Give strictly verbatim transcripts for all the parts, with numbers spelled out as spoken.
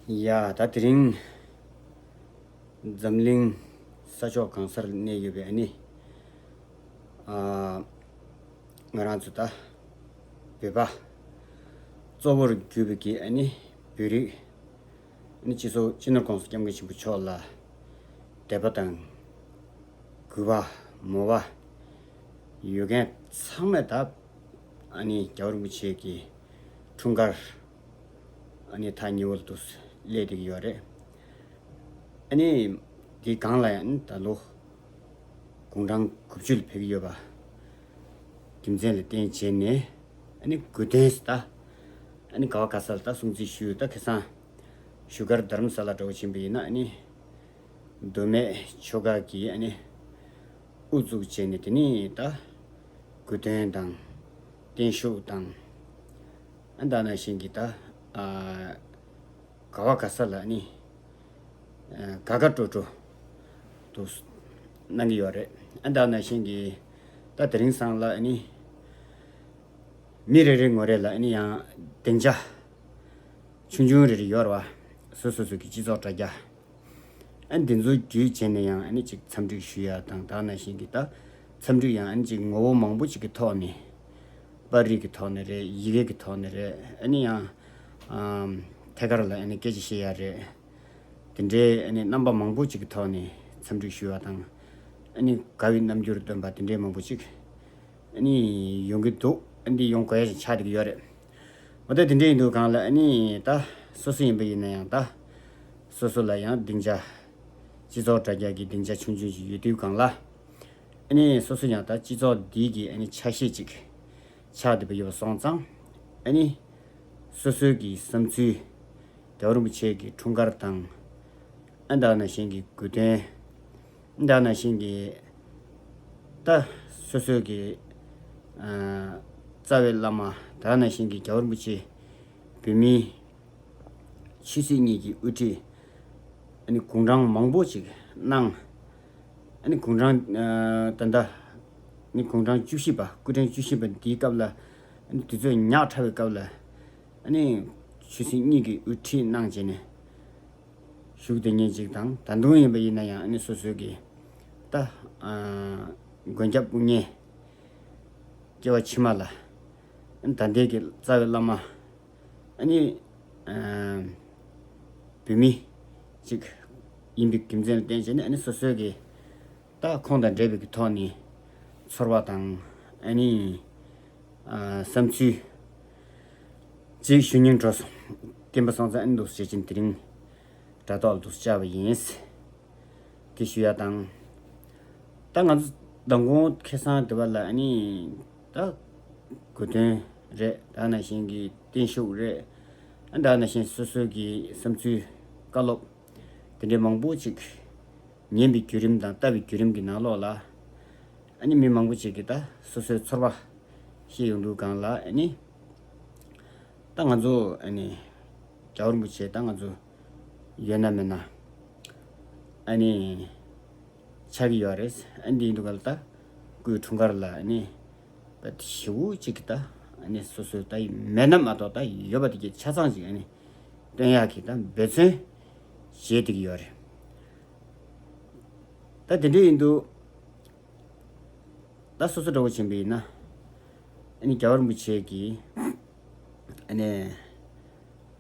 ཡ་ད་དེ་རིང་འཛམ་གླིང་ས་ཕྱོགས་གང་སར་གནས་ཡོད་པའི་ཨ་ནི་ཨ་ང་རང་ཚོ་ད་བོད་པ་གཙོ་བོར་གྱུར་པའི་གི་ཨ་ནི་བོད་རིགས་ཨ་ནི་སྤྱི་ཚོགས་སྤྱི་ནོར་༸གོང་ས་༸སྐྱབས་མགོན་ཆེན་པོ་མཆོག་ལ་དད་པ་དང་གུས་པ་མོས་པ་ཡོད་མཁན་ཚང་མས་ད་ཨ་ནི་རྒྱལ་བ་རིན་པོ་ཆེ་གི་འཁྲུངས་སྐར་ཨ་ནི་ཐག་ཉེ་བོ་ལ་འདུག་སླེབས་བསྡད་ཀྱི་ཡོད་རེད། ཨ་ནི་དེའི་སྒང་ལ་ཡང་ད་ལོ་དགུང་གྲངས་དགུ་བཅུ་ལ་ཕེབས་ཀྱི་ཡོད་པ་རྒྱུ་མཚན་ལ་བརྟེན་བྱས་ནས་ཨ་ནི་དགུ་སྟོན་ད་ཨ་ནི་ག་བ་ག་ས་ལ་ད་སྲུང་བརྩི་ཞུས། ད་ཁ་སང་བཞུགས་སྒར་རྡ་རམ་ས་ལ་འདྲ་བོ་ཕྱིན་པ་ཡིན་ན་ཨ་ནི་མདོ་སྨད་ཆོལ་ཁ་གི་ཨ་ནི་དབུ་བཙུགས་བྱས་ནས་དེ་ནས་ད་དགུ་སྟོན་དང་བརྟན་བཞུགས་དང་ཨ་ད་ནང་བཞིན་གྱི་ད་ཨ་ག་བ་ག་ས་ལ་ཨ་ནི་ཨ་དགའ་དགའ་སྤྲོ་སྤྲོ་འདུག་གནང་གི་ཡོད་རེད། ཨ་ད་ནང་བཞིན་གྱི་ད་དེ་རིང་སང་ལ་ཨ་ནི་མི་རེ་རེ་ངོ་རེ་ལ་ཨ་ནི་ཡང་སྡིངས་ཆ་ཆུང་ཆུང་རེ་རེ་ཡོད་རེད་བ། སོ་སོ་སོ་གི་སྤྱི་ཚོགས་དྲ་རྒྱ། ཨ་འདི་ཚོ་བརྒྱུད་བྱས་ནས་ཡང་ཨ་ནི་ཅིག་འཚམས་འདྲི་ཞུ་ཡ་དང་ད་ནང་བཞིན་གྱི་ད་འཚམས་འདྲི་ཡང་ཨ་ནི་ཅིག་ངོ་བོ་མང་པོ་ཅིག་གི་ཐོག་ནས་པར་རིས་ཀྱི་ཐོག་ནས་རེད། ཡི་གེ་གི་ཐོག་ནས་རེད། ཨ་ནི་ཡང་ཨམ་ཐད་ཀར་ལ་ཨ་ནི་སྐད་ཆ་བཤད་ཡ་རེད། དེ་འདྲའི་ཨ་ནི་རྣམ་པ་མང་པོ་ཅིག་གི་ཐོག་ནས་འཚམས་འདྲི་ཞུ་བ་དང་ཨ་ནི་དགའ་བའི་རྣམ་འགྱུར་སྟོན་པ་དེ་འདྲའི་མང་པོ་ཅིག་ཨ་ནི་ཡོང་གི་འདུག་ཨ་འདི་ཡོང་དགོས་ཡ་ཞིག་ཆགས་བསྡད་ཀྱི་ཡོད་རེད། འོ་ད་དེ་འདྲ་ཡིན་དུས་སྒང་ལ་ཨ་ནི་ད་སོ་སོ་ཡིན་པ་ཡིན་ན་ཡང་ད་སོ་སོ་ལ་ཡང་སྡིངས་ཆ་སྤྱི་ཚོགས་དྲ་རྒྱ་གི་སྡིངས་ཆ་ཆུང་ཆུང་ཞིག་ཡོད་དུས་སྒང་ལ་ཨ་ནི་སོ་སོ་ཡང་ད་སྤྱི་ཚོགས་འདི་གི་ཨ་ནི་ཆ་ཤས་ཅིག་ཆགས་བསྡད་པ་ཡོད་པ་སོང་ཙང་ཨ་ནི་སོ་སོའི་གི་བསམ་ཚུལ་རྒྱལ་བ་རིན་པོ་ཆེ་གི་འཁྲུངས་སྐར་དང་ཨ་ད་ནང་བཞིན་གྱི་དགུ་སྟོན། ད་ནང་བཞིན་གྱི་ད་སོ་སོའི་གི་ཨ་རྩ་བའི་བླ་མ་ད་ནང་བཞིན་གྱི་རྒྱལ་བ་རིན་པོ་ཆེ་བོད་མིའི་ཆོས་སྲིད་གཉིས་ཀྱི་དབུ་ཁྲིད་ཨ་ནི་དགུང་གྲངས་མང་པོ་ཅིག་གནང་། ཨ་ནི་དགུང་གྲངས་ཨ་ད་ལྟ་ཨ་ནི་དགུང་གྲངས་བཅུ་བཞི་པ་སྐུ་ཕྲེང་བཅུ་བཞི་པ་འདིའི་སྐབས་ལ་ཨ་ནི་དུས་ཚོད་ཉག་ཕྲ་བའི་སྐབས་ལ་ཨ་ནི་ཆོས་སྲིད་གཉིས་ཀྱི་དབུ་ཁྲིད་གནང་བྱས་ནས། བཞུགས་བསྡད་མཁན་ཅིག་དང་ད་དུང་ཡིན་པ་ཡིན་ན་ཡང་ཨ་ནི་སོ་སོའི་གི་ད་ཨ་མགོན་སྐྱབས་དབུ་བརྙེས་སྐྱེ་བ་ཕྱི་མ་ལ་ཨ་ནི་ད་ལྟའི་གི་རྩ་བའི་བླ་མ་ཨ་ནི་ཨ་བོད་མི་ཅིག་ཡིན་པའི་རྒྱུ་མཚན་ལ་བརྟེན་བྱས་ནས་ཨ་ནི་སོ་སོའི་གི་ད་ཁོང་དང་འབྲེལ་བའི་གི་ཐོག་ནས་ཚོར་བ་དང་ཨ་ནི་ཨ་བསམ་ཚུལ་ཅིག་ཞུ་སྙིང་བྲོ་སོང་། བསྟན་པ་སྲུང་བརྩི་ཨ་ནི་འདུག་ཟེར་གྱིན་དེ་རིང་དྲ་ཐོག་ལ་འདུག་བཅར་བ་ཡིན། དེ་ཞུ་ཡ་དང་། ད་ང་ཚོ་མདང་དགོང་ཁ་སང་དེ་བ་ལ་ཨ་ནི་ད་དགུ་སྟོན་རེད། ད་ནང་བཞིན་གྱི་བརྟན་བཞུགས་རེད། ཨ་ད་ནང་བཞིན་སོ་སོའི་གི་བསམ་ཚུལ་བཀའ་སློབ་དེ་འདྲའི་མང་པོ་ཅིག་ཉན་པའི་བརྒྱུད་རིམ་དང་ལྟ་བའི་བརྒྱུད་རིམ་གྱི་ནང་ལོགས་ལ་ཨ་ནི་མི་མང་པོ་ཅིག་གིས་ད་སོ་སོའི་ཚོར་བ་བཤད་ཡོང་དུས་སྒང་ལ་ཨ་ནི་ད་ང་ཚོ་ཨ་ནི་རྒྱལ་བ་རིན་པོ་ཆེ་ད་ང་ཚོ་ཡོད་ན་མེད་ན་ཨ་ནི་ཆགས་ཀྱི་ཡོད་རེད། ཨ་ནི་འདི་ཡིན་དུས་སྒང་ལ་ད་སྐུའི་འཁྲུངས་སྐར་ལ་ཨ་ནི་ད་ཞེ་པོ་ཅིག་གི་ད་ཨ་ནི་སོ་སོའི་ད་མེད་ན་མ་གཏོགས་ད་ཡོད་པ་དེ་གི་ཆ་ཚང་ཅིག་ཨ་ནི་སྟོན་ཡག་གི་ད་འབད་བརྩོན་བྱེད་བསྡད་ཀྱི་ཡོད་རེད། ད་དེ་འདྲ་ཡིན་དུས་ད་སོ་སོ་འདྲ་བོ་ཕྱིན་པ་ཡིན་ན་ཨ་ནི་རྒྱལ་བ་རིན་པོ་ཆེ་གིས་ཨ་ནི་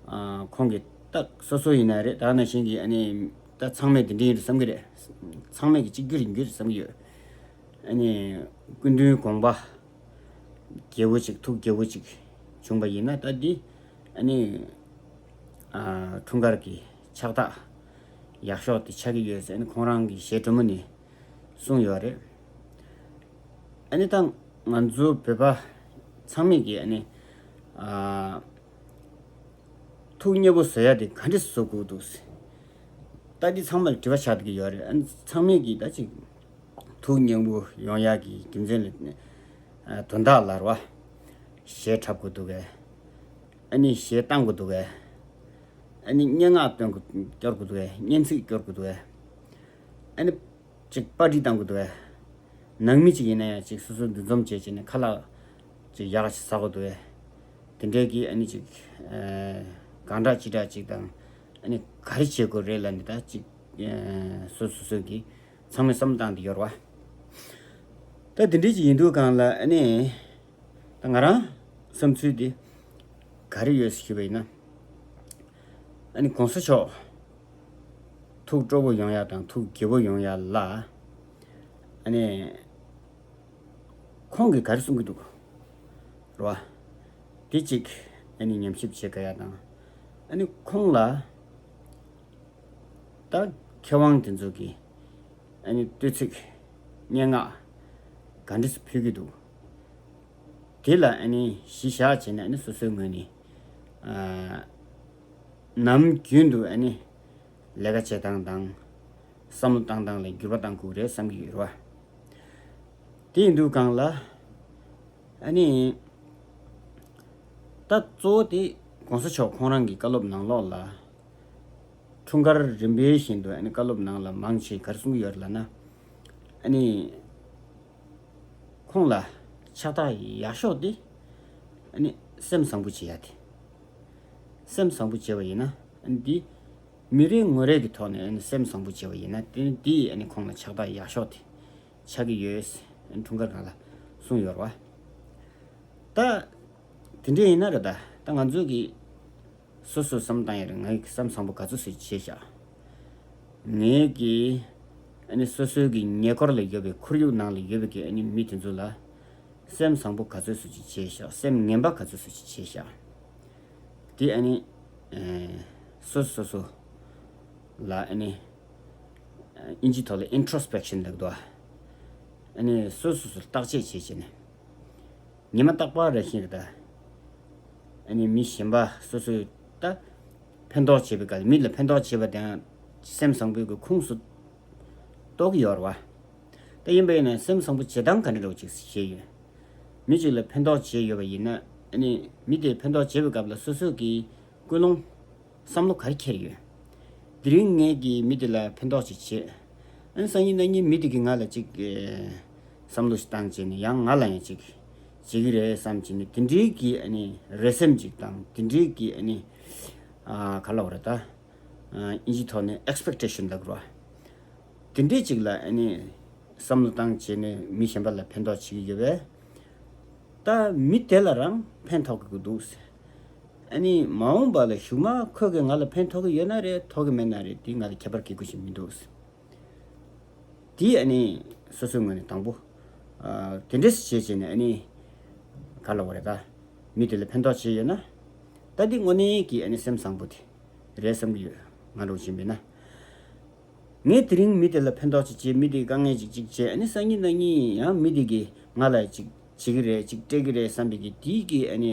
ཨ་ཁོང་གི་ད་སོ་སོ་ཡིན་ན་རེད། ད་ནང་བཞིན་གྱི་ཨ་ནི་ད་ཚང་མས་དེ་འདྲ་ཡིན་རེད་བསམ་གྱི་རེད། ཚང་མས་ཀྱི་གཅིག་གྱུར་ཡིན་རྒྱུ་རེད་བསམ་གྱི་ཡོད། ཨ་ནི་སྐུ་མདུན་དགོངས་པ་རྒྱས་པོ་ཅིག་ཐུགས་དགྱེས་པོ་ཅིག་བྱུང་པ་ཡིན་ན་ད་འདི་ཨ་ནི་ཨ་འཁྲུངས་སྐར་གྱི་ཕྱག་རྟགས་ཡག་ཤོས་དེ་ཆགས་ཀྱི་ཡོད་ཟེར་ཨ་ནི་ཁོང་རང་གི་ཞལ་དྲོན་མོ་ནས་གསུངས་ཡོད་རེད། ཨ་ནི་ད་ང་ཚོ་བོད་པ་ཚང་མས་ཀྱི་ཨ་ནི་ཨ་ཐུགས་མཉེས་པོ་བཟོ་ཡ་དེ་ག་འདྲས་བཟོ་དགོས་འདུག་ཟེར། ད་འདི་ཚང་མར་དྲི་བ་ཆགས་བསྡད་ཀྱི་ཡོད་རེད། ཨ་ནི་ཚང་མས་ཀྱི་ད་ཅིག་ཐུགས་མཉེས་པོ་ཡོང་ཡག་གི་རྒྱུ་མཚན་ལ་ཨ་དོན་དག་ལ་རེད་བ། གཞས་འཁྲབ་དགོས་འདུག་གས། ཨ་ནི་གཞས་བཏང་དགོས་འདུག་གས། ཨ་ནི་སྙན་ངག་སྟོན་དགོས་སྐྱོར་དགོས་འདུག་གས། སྙན་ཚིག་སྐྱོར་དགོས་འདུག་གས། ཨ་ནི་ཅིག་པར་རིས་བཏང་དགོས་འདུག་གས། ནང་མི་ཅིག་ཡིན་ན་ཡང་ཅིག་སོ་སོ་འདུ་འཛོམས་བྱས་བྱས་ནས་ཁ་ལག་ཅིག་ཡག་ཅིག་ཟ་དགོས་འདུག་གས། དེ་འདྲས་ཀྱི་ཨ་ནི་ཅིག་ཨ་གང་དྲག་ཅི་དྲག་ཅིག་དང་ ཨ་ནི་ག་རེ་བྱེད་དགོས་རེད་ལབ་ནས་ད་ཅིག་ཨ་སོ་སོ་སོ་གིས་ཚང་མས་བསམ་བློ་བཏང་བསྡད་ཡོད་རེད་བ། ད་དེ་འདྲ་ཅིག་ཡིན་དུས་སྒང་ལ་ཨ་ནི་ད་ང་རང་བསམ་ཚུལ་འདི་ག་རེ་ཡོད་ཞུས་པ་ཡིན་ན། ཨ་ནི་གོང་ས་མཆོག་ཐུགས་སྤྲོ་པོ་ཡོང་ཡ་དང་ཐུགས་དགྱེས་པོ་ཡོང་ཡ་ལ་ཨ་ནི་ཁོང་གིས་ག་རེ་གསུང་གི་འདུག་རེད་བ། དེ་གཅིག་ཨ་ནི་ཉམས་ཞིབ་བྱེད་དགོས་ཡ་དང་། ཨ་ནི་ཁོང་ལ་ད་མཁས་དབང་དེ་ཚོ་གིས་ཨ་ནི་བསྟོད་ཚིག་སྙན་ངག་ག་འདྲས་སེ་ཕུལ་གྱི་འདུག་དེ་ལ་ཨ་ནི་གཞི་བཞག་བྱས་ནས་ཨ་ནི་སོ་སོའི་ངོས་ནས་ཨ་ནམ་རྒྱུན་དུ་ཨ་ནི་ལས་ཀ་བྱེད་སྟངས་དང་བསམ་བློ་བཏང་སྟངས་ལ་འགྱུར་བ་གཏང་དགོས་རེད་བསམ་གྱི་ཡོད་རེད་བ། དེ་ཡིན་དུས་སྒང་ལ་ཨ་ནི་ད་གཙོ་བོ་དེ་གོང་ས་མཆོག་ཁོང་རང་གི་བཀའ་སློབ་ནང་ལོགས་ལ་འཁྲུངས་སྐར་རིམ་པས་བཞིན་དུ་ཨ་ནི་བཀའ་སློབ་ནང་ལ་མང་ཆེ་ག་རེ་གསུང་གི་ཡོད་རེད་ལབ་ན། ཨ་ནི་ཁོང་ལ་ཕྱག་རྟགས་ཡག་ཤོས་དེ་ཨ་ནི་སེམས་བཟང་པོ་བྱེད་ཡ་དེ། སེམས་བཟང་པོ་བྱས་པ་ཡིན་ན་ཨ་ནི་འདི་མི་རེ་ངོ་རེ་གི་ཐོག་ནས་ཨ་ནི་སེམས་བཟང་པོ་བྱས་པ་ཡིན་ན་དེ་ནི་འདི་ཨ་ནི་ཁོང་ལ་ཕྱག་རྟགས་ཡག་ཤོས་དེ་ཆགས་ཀྱི་ཡོད། ཨ་ནི་འཁྲུངས་སྐར་སྒང་ལ་གསུངས་ཡོད་རེད་བ། ད་དེ་འདྲ་ཡིན་ན་རེད། ད་ད་ང་ཚོ་གི་སོ་སོ་བསམ་བཏང་ཡ་རེད། ང་ཡི་སེམས་བཟང་པོ་ག་ཚོད་ཞིག་བྱས་ཤག་ངའི་གི་ཨ་ནི་སོ་སོའི་གི་ཉེ་འཁོར་ལ་ཡོད་པའི་ཁོར་ཡུག་ནང་ལ་ཡོད་པའི་གི་ཨ་ནི་མི་དེ་ཚོ་ལ་སེམས་བཟང་པོ་ག་ཚོད་ཞིག་བྱས་ཤག་སེམས་ངན་པ་ག་ཚོད་ཞིག་བྱས་ཤག་དེ་ཨ་ནི་ཨེ་སོ་སོ་སོ་ལ་ཨ་ནི་ཨིན་ཇི་ཐོག་ལ་introspection་ལབ་འདུག་ཨ་ནི་སོ་སོ་སོ་བརྟག་དཔྱད་བྱེད་བྱས་ནས། ཉི་མ་རྟག་པར་རེ་བཞིན་རེད་ད། ཨ་ནི་མི་གཞན་པ་སོ་སོས་ད་ཕན་ཐོགས་བྱེད་པའི་སྐབས་མི་ལ་ཕན་ཐོགས་བྱེད་པ་དེའང་སེམས་བཟང་པོའི་གི་ཁོངས་སུ་གཏོགས་ཀྱི་ཡོད་རེད་བ། ད་ཡིན་པ་ཡིན་ན་སེམས་བཟང་པོ་བྱེད་སྟངས་ག་འདྲ་འདྲ་བོ་ཅིག་བྱས་ཡོད། མི་གཅིག་ལ་ཕན་ཐོགས་བྱས་ཡོད་པ་ཡིན་ན་ཨ་ནི་མི་དེ་ཕན་ཐོགས་བྱེད་པའི་སྐབས་ལ་སོ་སོ་གི་ཀུན་སློང་བསམ་བློ་ག་རེ་འཁྱེར་ཡོད། དེ་རིང་ངས་ཀྱིས་མི་དེ་ལ་ཕན་ཐོགས་ཅིག་བྱེད། ཨ་ནི་སང་ཉིན་གནངས་ཉིན་མི་དེ་གིས་ང་ལ་ཅིག་ཨེ་བསམ་བློ་ཞིག་བཏང་བྱས་ནས་ཡང་ང་ལ་ཡང་ཅིག་བྱེད་ཀྱི་རེད་བསམ་བྱས་ནས་དེ་འདྲའི་གི་ཨ་ནི་རེ་སེམས་ཅིག་དང་དེ་འདྲའི་གི་ཨ་ནི་ཨ་ག་ལབ་དགོས་རེད་ད། ཨ་ཨིན་ཇི་ཐོག་ནས་expectation་ལབ་དགོས་རེད་བ། དེ་འདྲའི་ཅིག་ལ་ཨ་ནི་བསམ་བློ་བཏང་བྱས་ནས་མི་གཞན་པ་ལ་ཕན་ཐོགས་བྱེད་ཀྱི་ཡོད་པས། ད་མི་དེ་ལ་རང་ཕན་ཐོགས་ཀྱི་འདུག་ཨ་ནི་མ་འོངས་པ་ལ་གཞུག་མ་ཁོ་གིས་ང་ལ་ཕན་ཐོགས་ཀྱི་ཡོད་ན་རེད་ཐོགས་ཀྱི་མེད་ན་རེད་དེ་ང་ལ་ཁྱད་པར་གི་གུ་ཞིག་མི་འདུག་དེ་ཨ་ནི་སོ་སོའི་ངོས་ནས་དང་པོ་ཨ་དེ་འདྲས་བྱས་བྱས་ནས་ཨ་ནི་ག་ལབ་དགོས་རེད་ད། མི་དེ་ལ་ཕན་ཐོགས་བྱས་ཡོད་ན་ད་འདི་དངོས་གནས་ཀྱི་ཨ་ནི་སེམས་བཟང་པོ་དེ་རེད་བསམ་གྱི་ཡོད། ང་རང་བཞིན་པས་ན། ངས་དེ་རིང་མི་དེ་ལ་ཕན་ཐོགས་ཅིག་བྱེད། མི་དེ་དཀའ་ངལ་ཅིག་ཅིག་བྱེད། ཨ་ནི་སང་ཉིན་གནངས་ཉིན་ཡང་མི་དེ་གིས་ང་ལ་ཅིག་བྱེད་ཀྱི་རེད་ཅིག་སྤྲད་ཀྱི་རེད་བསམ་པའི་གི་དེའི་གི་ཨ་ནི་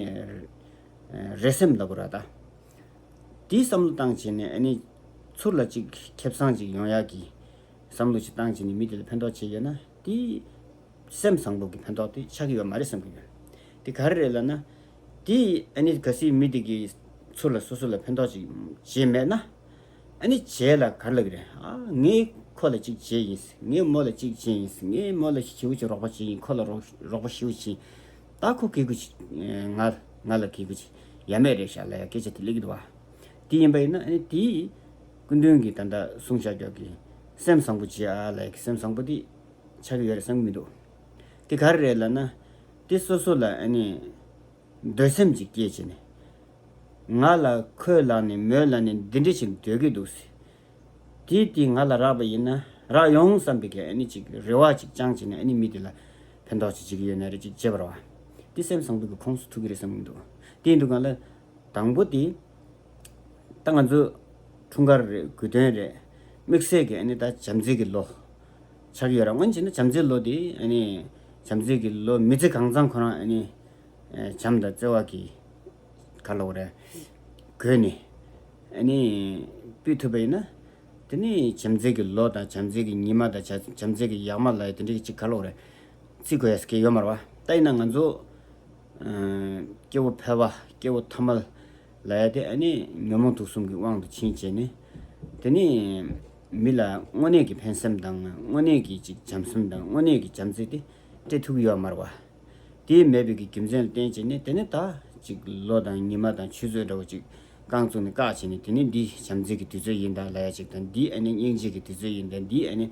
རེ་སེམས་ལབ་དགོས་རེད་ད། དེའི་བསམ་བློ་བཏང་བྱས་ནས་ཨ་ནི་ཚུར་ལ་ཅིག་ཁེ་བཟང་ཅིག་ཡོང་ཡག་གི་བསམ་བློ་ཅིག་བཏང་བྱས་ནས་མི་དེ་ལ་ཕན་ཐོགས་བྱས་ཡོད་ན་དེ། སེམས་བཟང་པོ་གི་ཕན་ཐོགས་དེ་ཆགས་ཀྱི་ཡོད་མ་རེད་བསམ་གྱི་ཡོད། དེ་ག་རེ་རེད་ལབ་ན། དེ་ཨ་ནི་གལ་སྲིད་མི་དེ་གིས་ཚུར་ལ་སོ་སོ་ལ་ཕན་ཐོགས་ཅིག་བྱས་མེད་ན། ཨ་ནི་རྗེས་ལ་ག་རེ་ལབ་ཀྱི་རེད། ཨ་ངས་ཁོ་ལ་ཅིག་བྱས་ཡིན། ངས་མོ་ལ་ཅིག་བྱས་ཡིན། ངས་མོ་ལ་ཞེ་པོ་ཅིག་རོགས་པ་བྱས་ཡིན། ཁོ་ལ་རོགས་རོགས་པ་ཞེ་པོ་བྱས་ཡིན། ད་ཁོ་གི་གུ་ཅིག་ང་ང་ལ་གི་གུ་ཅིག་ཡ་མེད་རེད་ཤག་ལབ་ཡ་སྐད་ཆ་དེ་སླེབས་ཀྱི་འདུག་བ། དེ་ཡིན་པ་ཡིན་ན་ཨ་ནི་དེ་སྐུ་མདུན་གྱིས་ད་ལྟ་གསུངས་བཞག་རྒྱུ་གི་སེམས་བཟང་པོ་བྱེད་ཨ་ལབ་ཡ་གི་སེམས་བཟང་པོ་དེ་ཆགས་ཀྱི་ཡོད་རེད་བསམ་གྱི་མི་འདུག་དེ་ག་རེ་རེད་ལབ་ན། དེ་སོ་སོ་ལ་ཨ་ནི་འདོད་སེམས་ཅིག་སྐྱེས་བྱས་ནས། ང་ལ་ཁོས་ལབ་ནས་མོས་ལབ་ནས་འདི་འདྲ་ཞིག་འདོད་ཀྱི་འདུག་ཟེར། དེ་དེ་ང་ལ་རག་པ་ཡིན་ན་རག་ཡོང་བསམ་པའི་གི་ཨ་ནི་ཅིག་རེ་བ་ཅིག་བཅངས་བྱས་ནས་ཨ་ནི་མི་དེ་ལ་ཕན་ཐོགས་ཅིག་བྱེད་ཀྱི་ཡོད་ན་རེ་ཅིག་བྱེད་པ་རེད་བ། དེ་སེམས་བཟང་པོའི་གི་ཁོངས་སུ་ཐུག་གི་རེད་བསམ་གྱི་འདུག་དེ་ཡིན་དུས་གང་ལ། དང་པོ་དེ། ད་ང་ཚོ་འཁྲུངས་སྐར་རེད། དགུན་སྟོན་རེད། དམིགས་བསལ་གྱི་ཨ་ནི་ད་བྱམས་བརྩེ་གི་ལོ་ཆགས་ཀྱི་ཡོད་ར། སྔོན་ཆད་ན་བྱམས་བརྩེ་ལོ་དེ་ཨ་ནི་བྱམས་བརྩེ་གི་ལོ་མི་ཚེ་གང་ཚང་ཁོ་རང་ཨ་ནི་བྱམས་དང་བརྩེ་བ་གི་ག་ལབ་དགོས་རེད། བགོས་ནས་ཨ་ནི་སྤོས་ཐུབ་པ་ཡིན་ན། དེ་ནི་བྱམས་བརྩེ་གི་ལོ་དང་བྱམས་བརྩེ་གི་ཉི་མ་དང་བྱ་བྱམས་བརྩེ་གི་ཡག་མ་ལབ་ཡ་དེ་འདྲ་གི་ཅིག་ག་ལབ་དགོས་རེད། བརྩི་དགོས་ཡ་ཟེར་མཁན་ཡོད་མ་རེད་བ། ད་ཡིན་ན་ང་ཚོ་ཨ་སྐྱེ་བོ་ཕལ་པ་སྐྱེ་བོ་ཐ་མལ་ལབ་ཡ་དེ་ཨ་ནི་ཉོན་མོངས་དུག་གསུམ་གྱི་དབང་དུ་ཕྱིན་བྱས་ནས། དེ་ནི་མི་ལ་དངོས་གནས་ཀྱི་ཕན་སེམས་དང་དངོས་གནས་ཀྱི་ཅིག་བྱམས་སེམས་དང་དངོས་གནས་ཀྱི་བྱམས་བརྩེ་དེ་སྤྲད་ཐུབ་ཀྱི་ཡོད་མ་རེད་བ། དེ་མེད་པའི་གི་རྒྱུ་མཚན་ལ་བརྟེན་བྱས་ནས་དེ་ནི་ད་ཅིག་ལོ་དང་ཉི་མ་དང་ཆུ་ཚོད་འདྲ་བོ་ཅིག་ རྐང་བཙུགས་ནས་བཀག་བྱས་ནས། དེ་ནས་འདི་བྱམས་བརྩེ་གི་དུས་ཚོད་ཡིན་ད་ལབ་ཡ་ཅིག་དང་། འདི་ཨ་ནི་སྙིང་རྗེ་གི་དུས་ཚོད་ཡིན་ད། འདི་ཨ་ནི་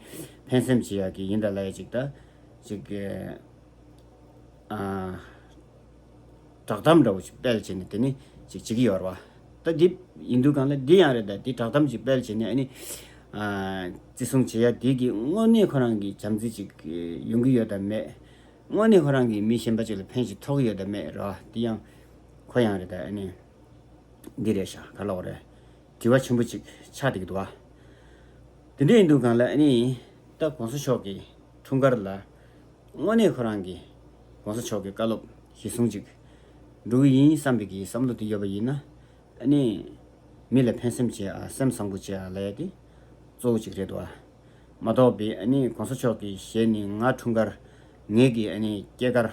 ཕན་སེམས་བྱེད་ཡ་གི་ཡིན་ད་ལབ་ཡ་ཅིག་ད་ཅིག་ཨ་བསྒྲགས་གཏམ་འདྲ་བོ་ཞིག་སྤེལ་བྱས་ནས་དེ་ནས་ཅིག་བྱེད་ཀྱི་ཡོད་རེད་བ། ད་འདི་ཡིན་དུས་གང་ལ་འདི་ཡང་རེད། ད་འདི་བསྒྲགས་གཏམ་ཅིག་སྤེལ་བྱས་ནས་ཨ་ནི་ཨ་བརྩི་སྲུང་བྱེད་ཡ་དེ་གི་དངོས་གནས་ཁོ་རང་གི་བྱམས་བརྩེ་ཅིག་ཡོང་གི་ཡོད་དམ་མེད། དངོས་གནས་ཁོ་རང་གིས་མི་གཞན་པ་ཅིག་ལ་ཕན་ཞིག་ཐོགས་ཀྱི་ཡོད་དམ་མེད་རེད་བ། དེ་ཡང་ཁོ་ཡང་རེད། ད་ཨ་ནི་འདི་རེད་ཤག། ག་ལབ་དགོས་རེད། དྲི་བ་ཆེན་པོ་ཅིག་ཆགས་བསྡད་ཀྱི་འདུག་བ། དེ་འདྲ་ཡིན་དུས་གང་ལ་ཨ་ནི་ད་གོང་ས་མཆོག་གི་འཁྲུངས་སྐར་ལ་དངོས་གནས་ཁོ་རང་གིས་གོང་ས་མཆོག་གི་བཀའ་སློབ་གཞིར་བཟུང་ཅིག་འགྲོ་གི་ཡིན་བསམ་པའི་གི་བསམ་བློ་དེ་ཡོད་པ་ཡིན་ན། ཨ་ནི་མི་ལ་ཕན་སེམས་བྱེད་ཨ། སེམས་བཟང་པོ་བྱེད་ཨ་ལབ་ཡ་དེ་གཙོ་བོ་གཅིག་རེད་འདུག་ཨ། མ་གཏོགས་པའི་ཨ་ནི་གོང་ས་མཆོག་གི་ཞལ་ནས་ང་འཁྲུངས་སྐར་ངེད་ཀྱི་ཨ་ནི་སྐྱེས་སྐར་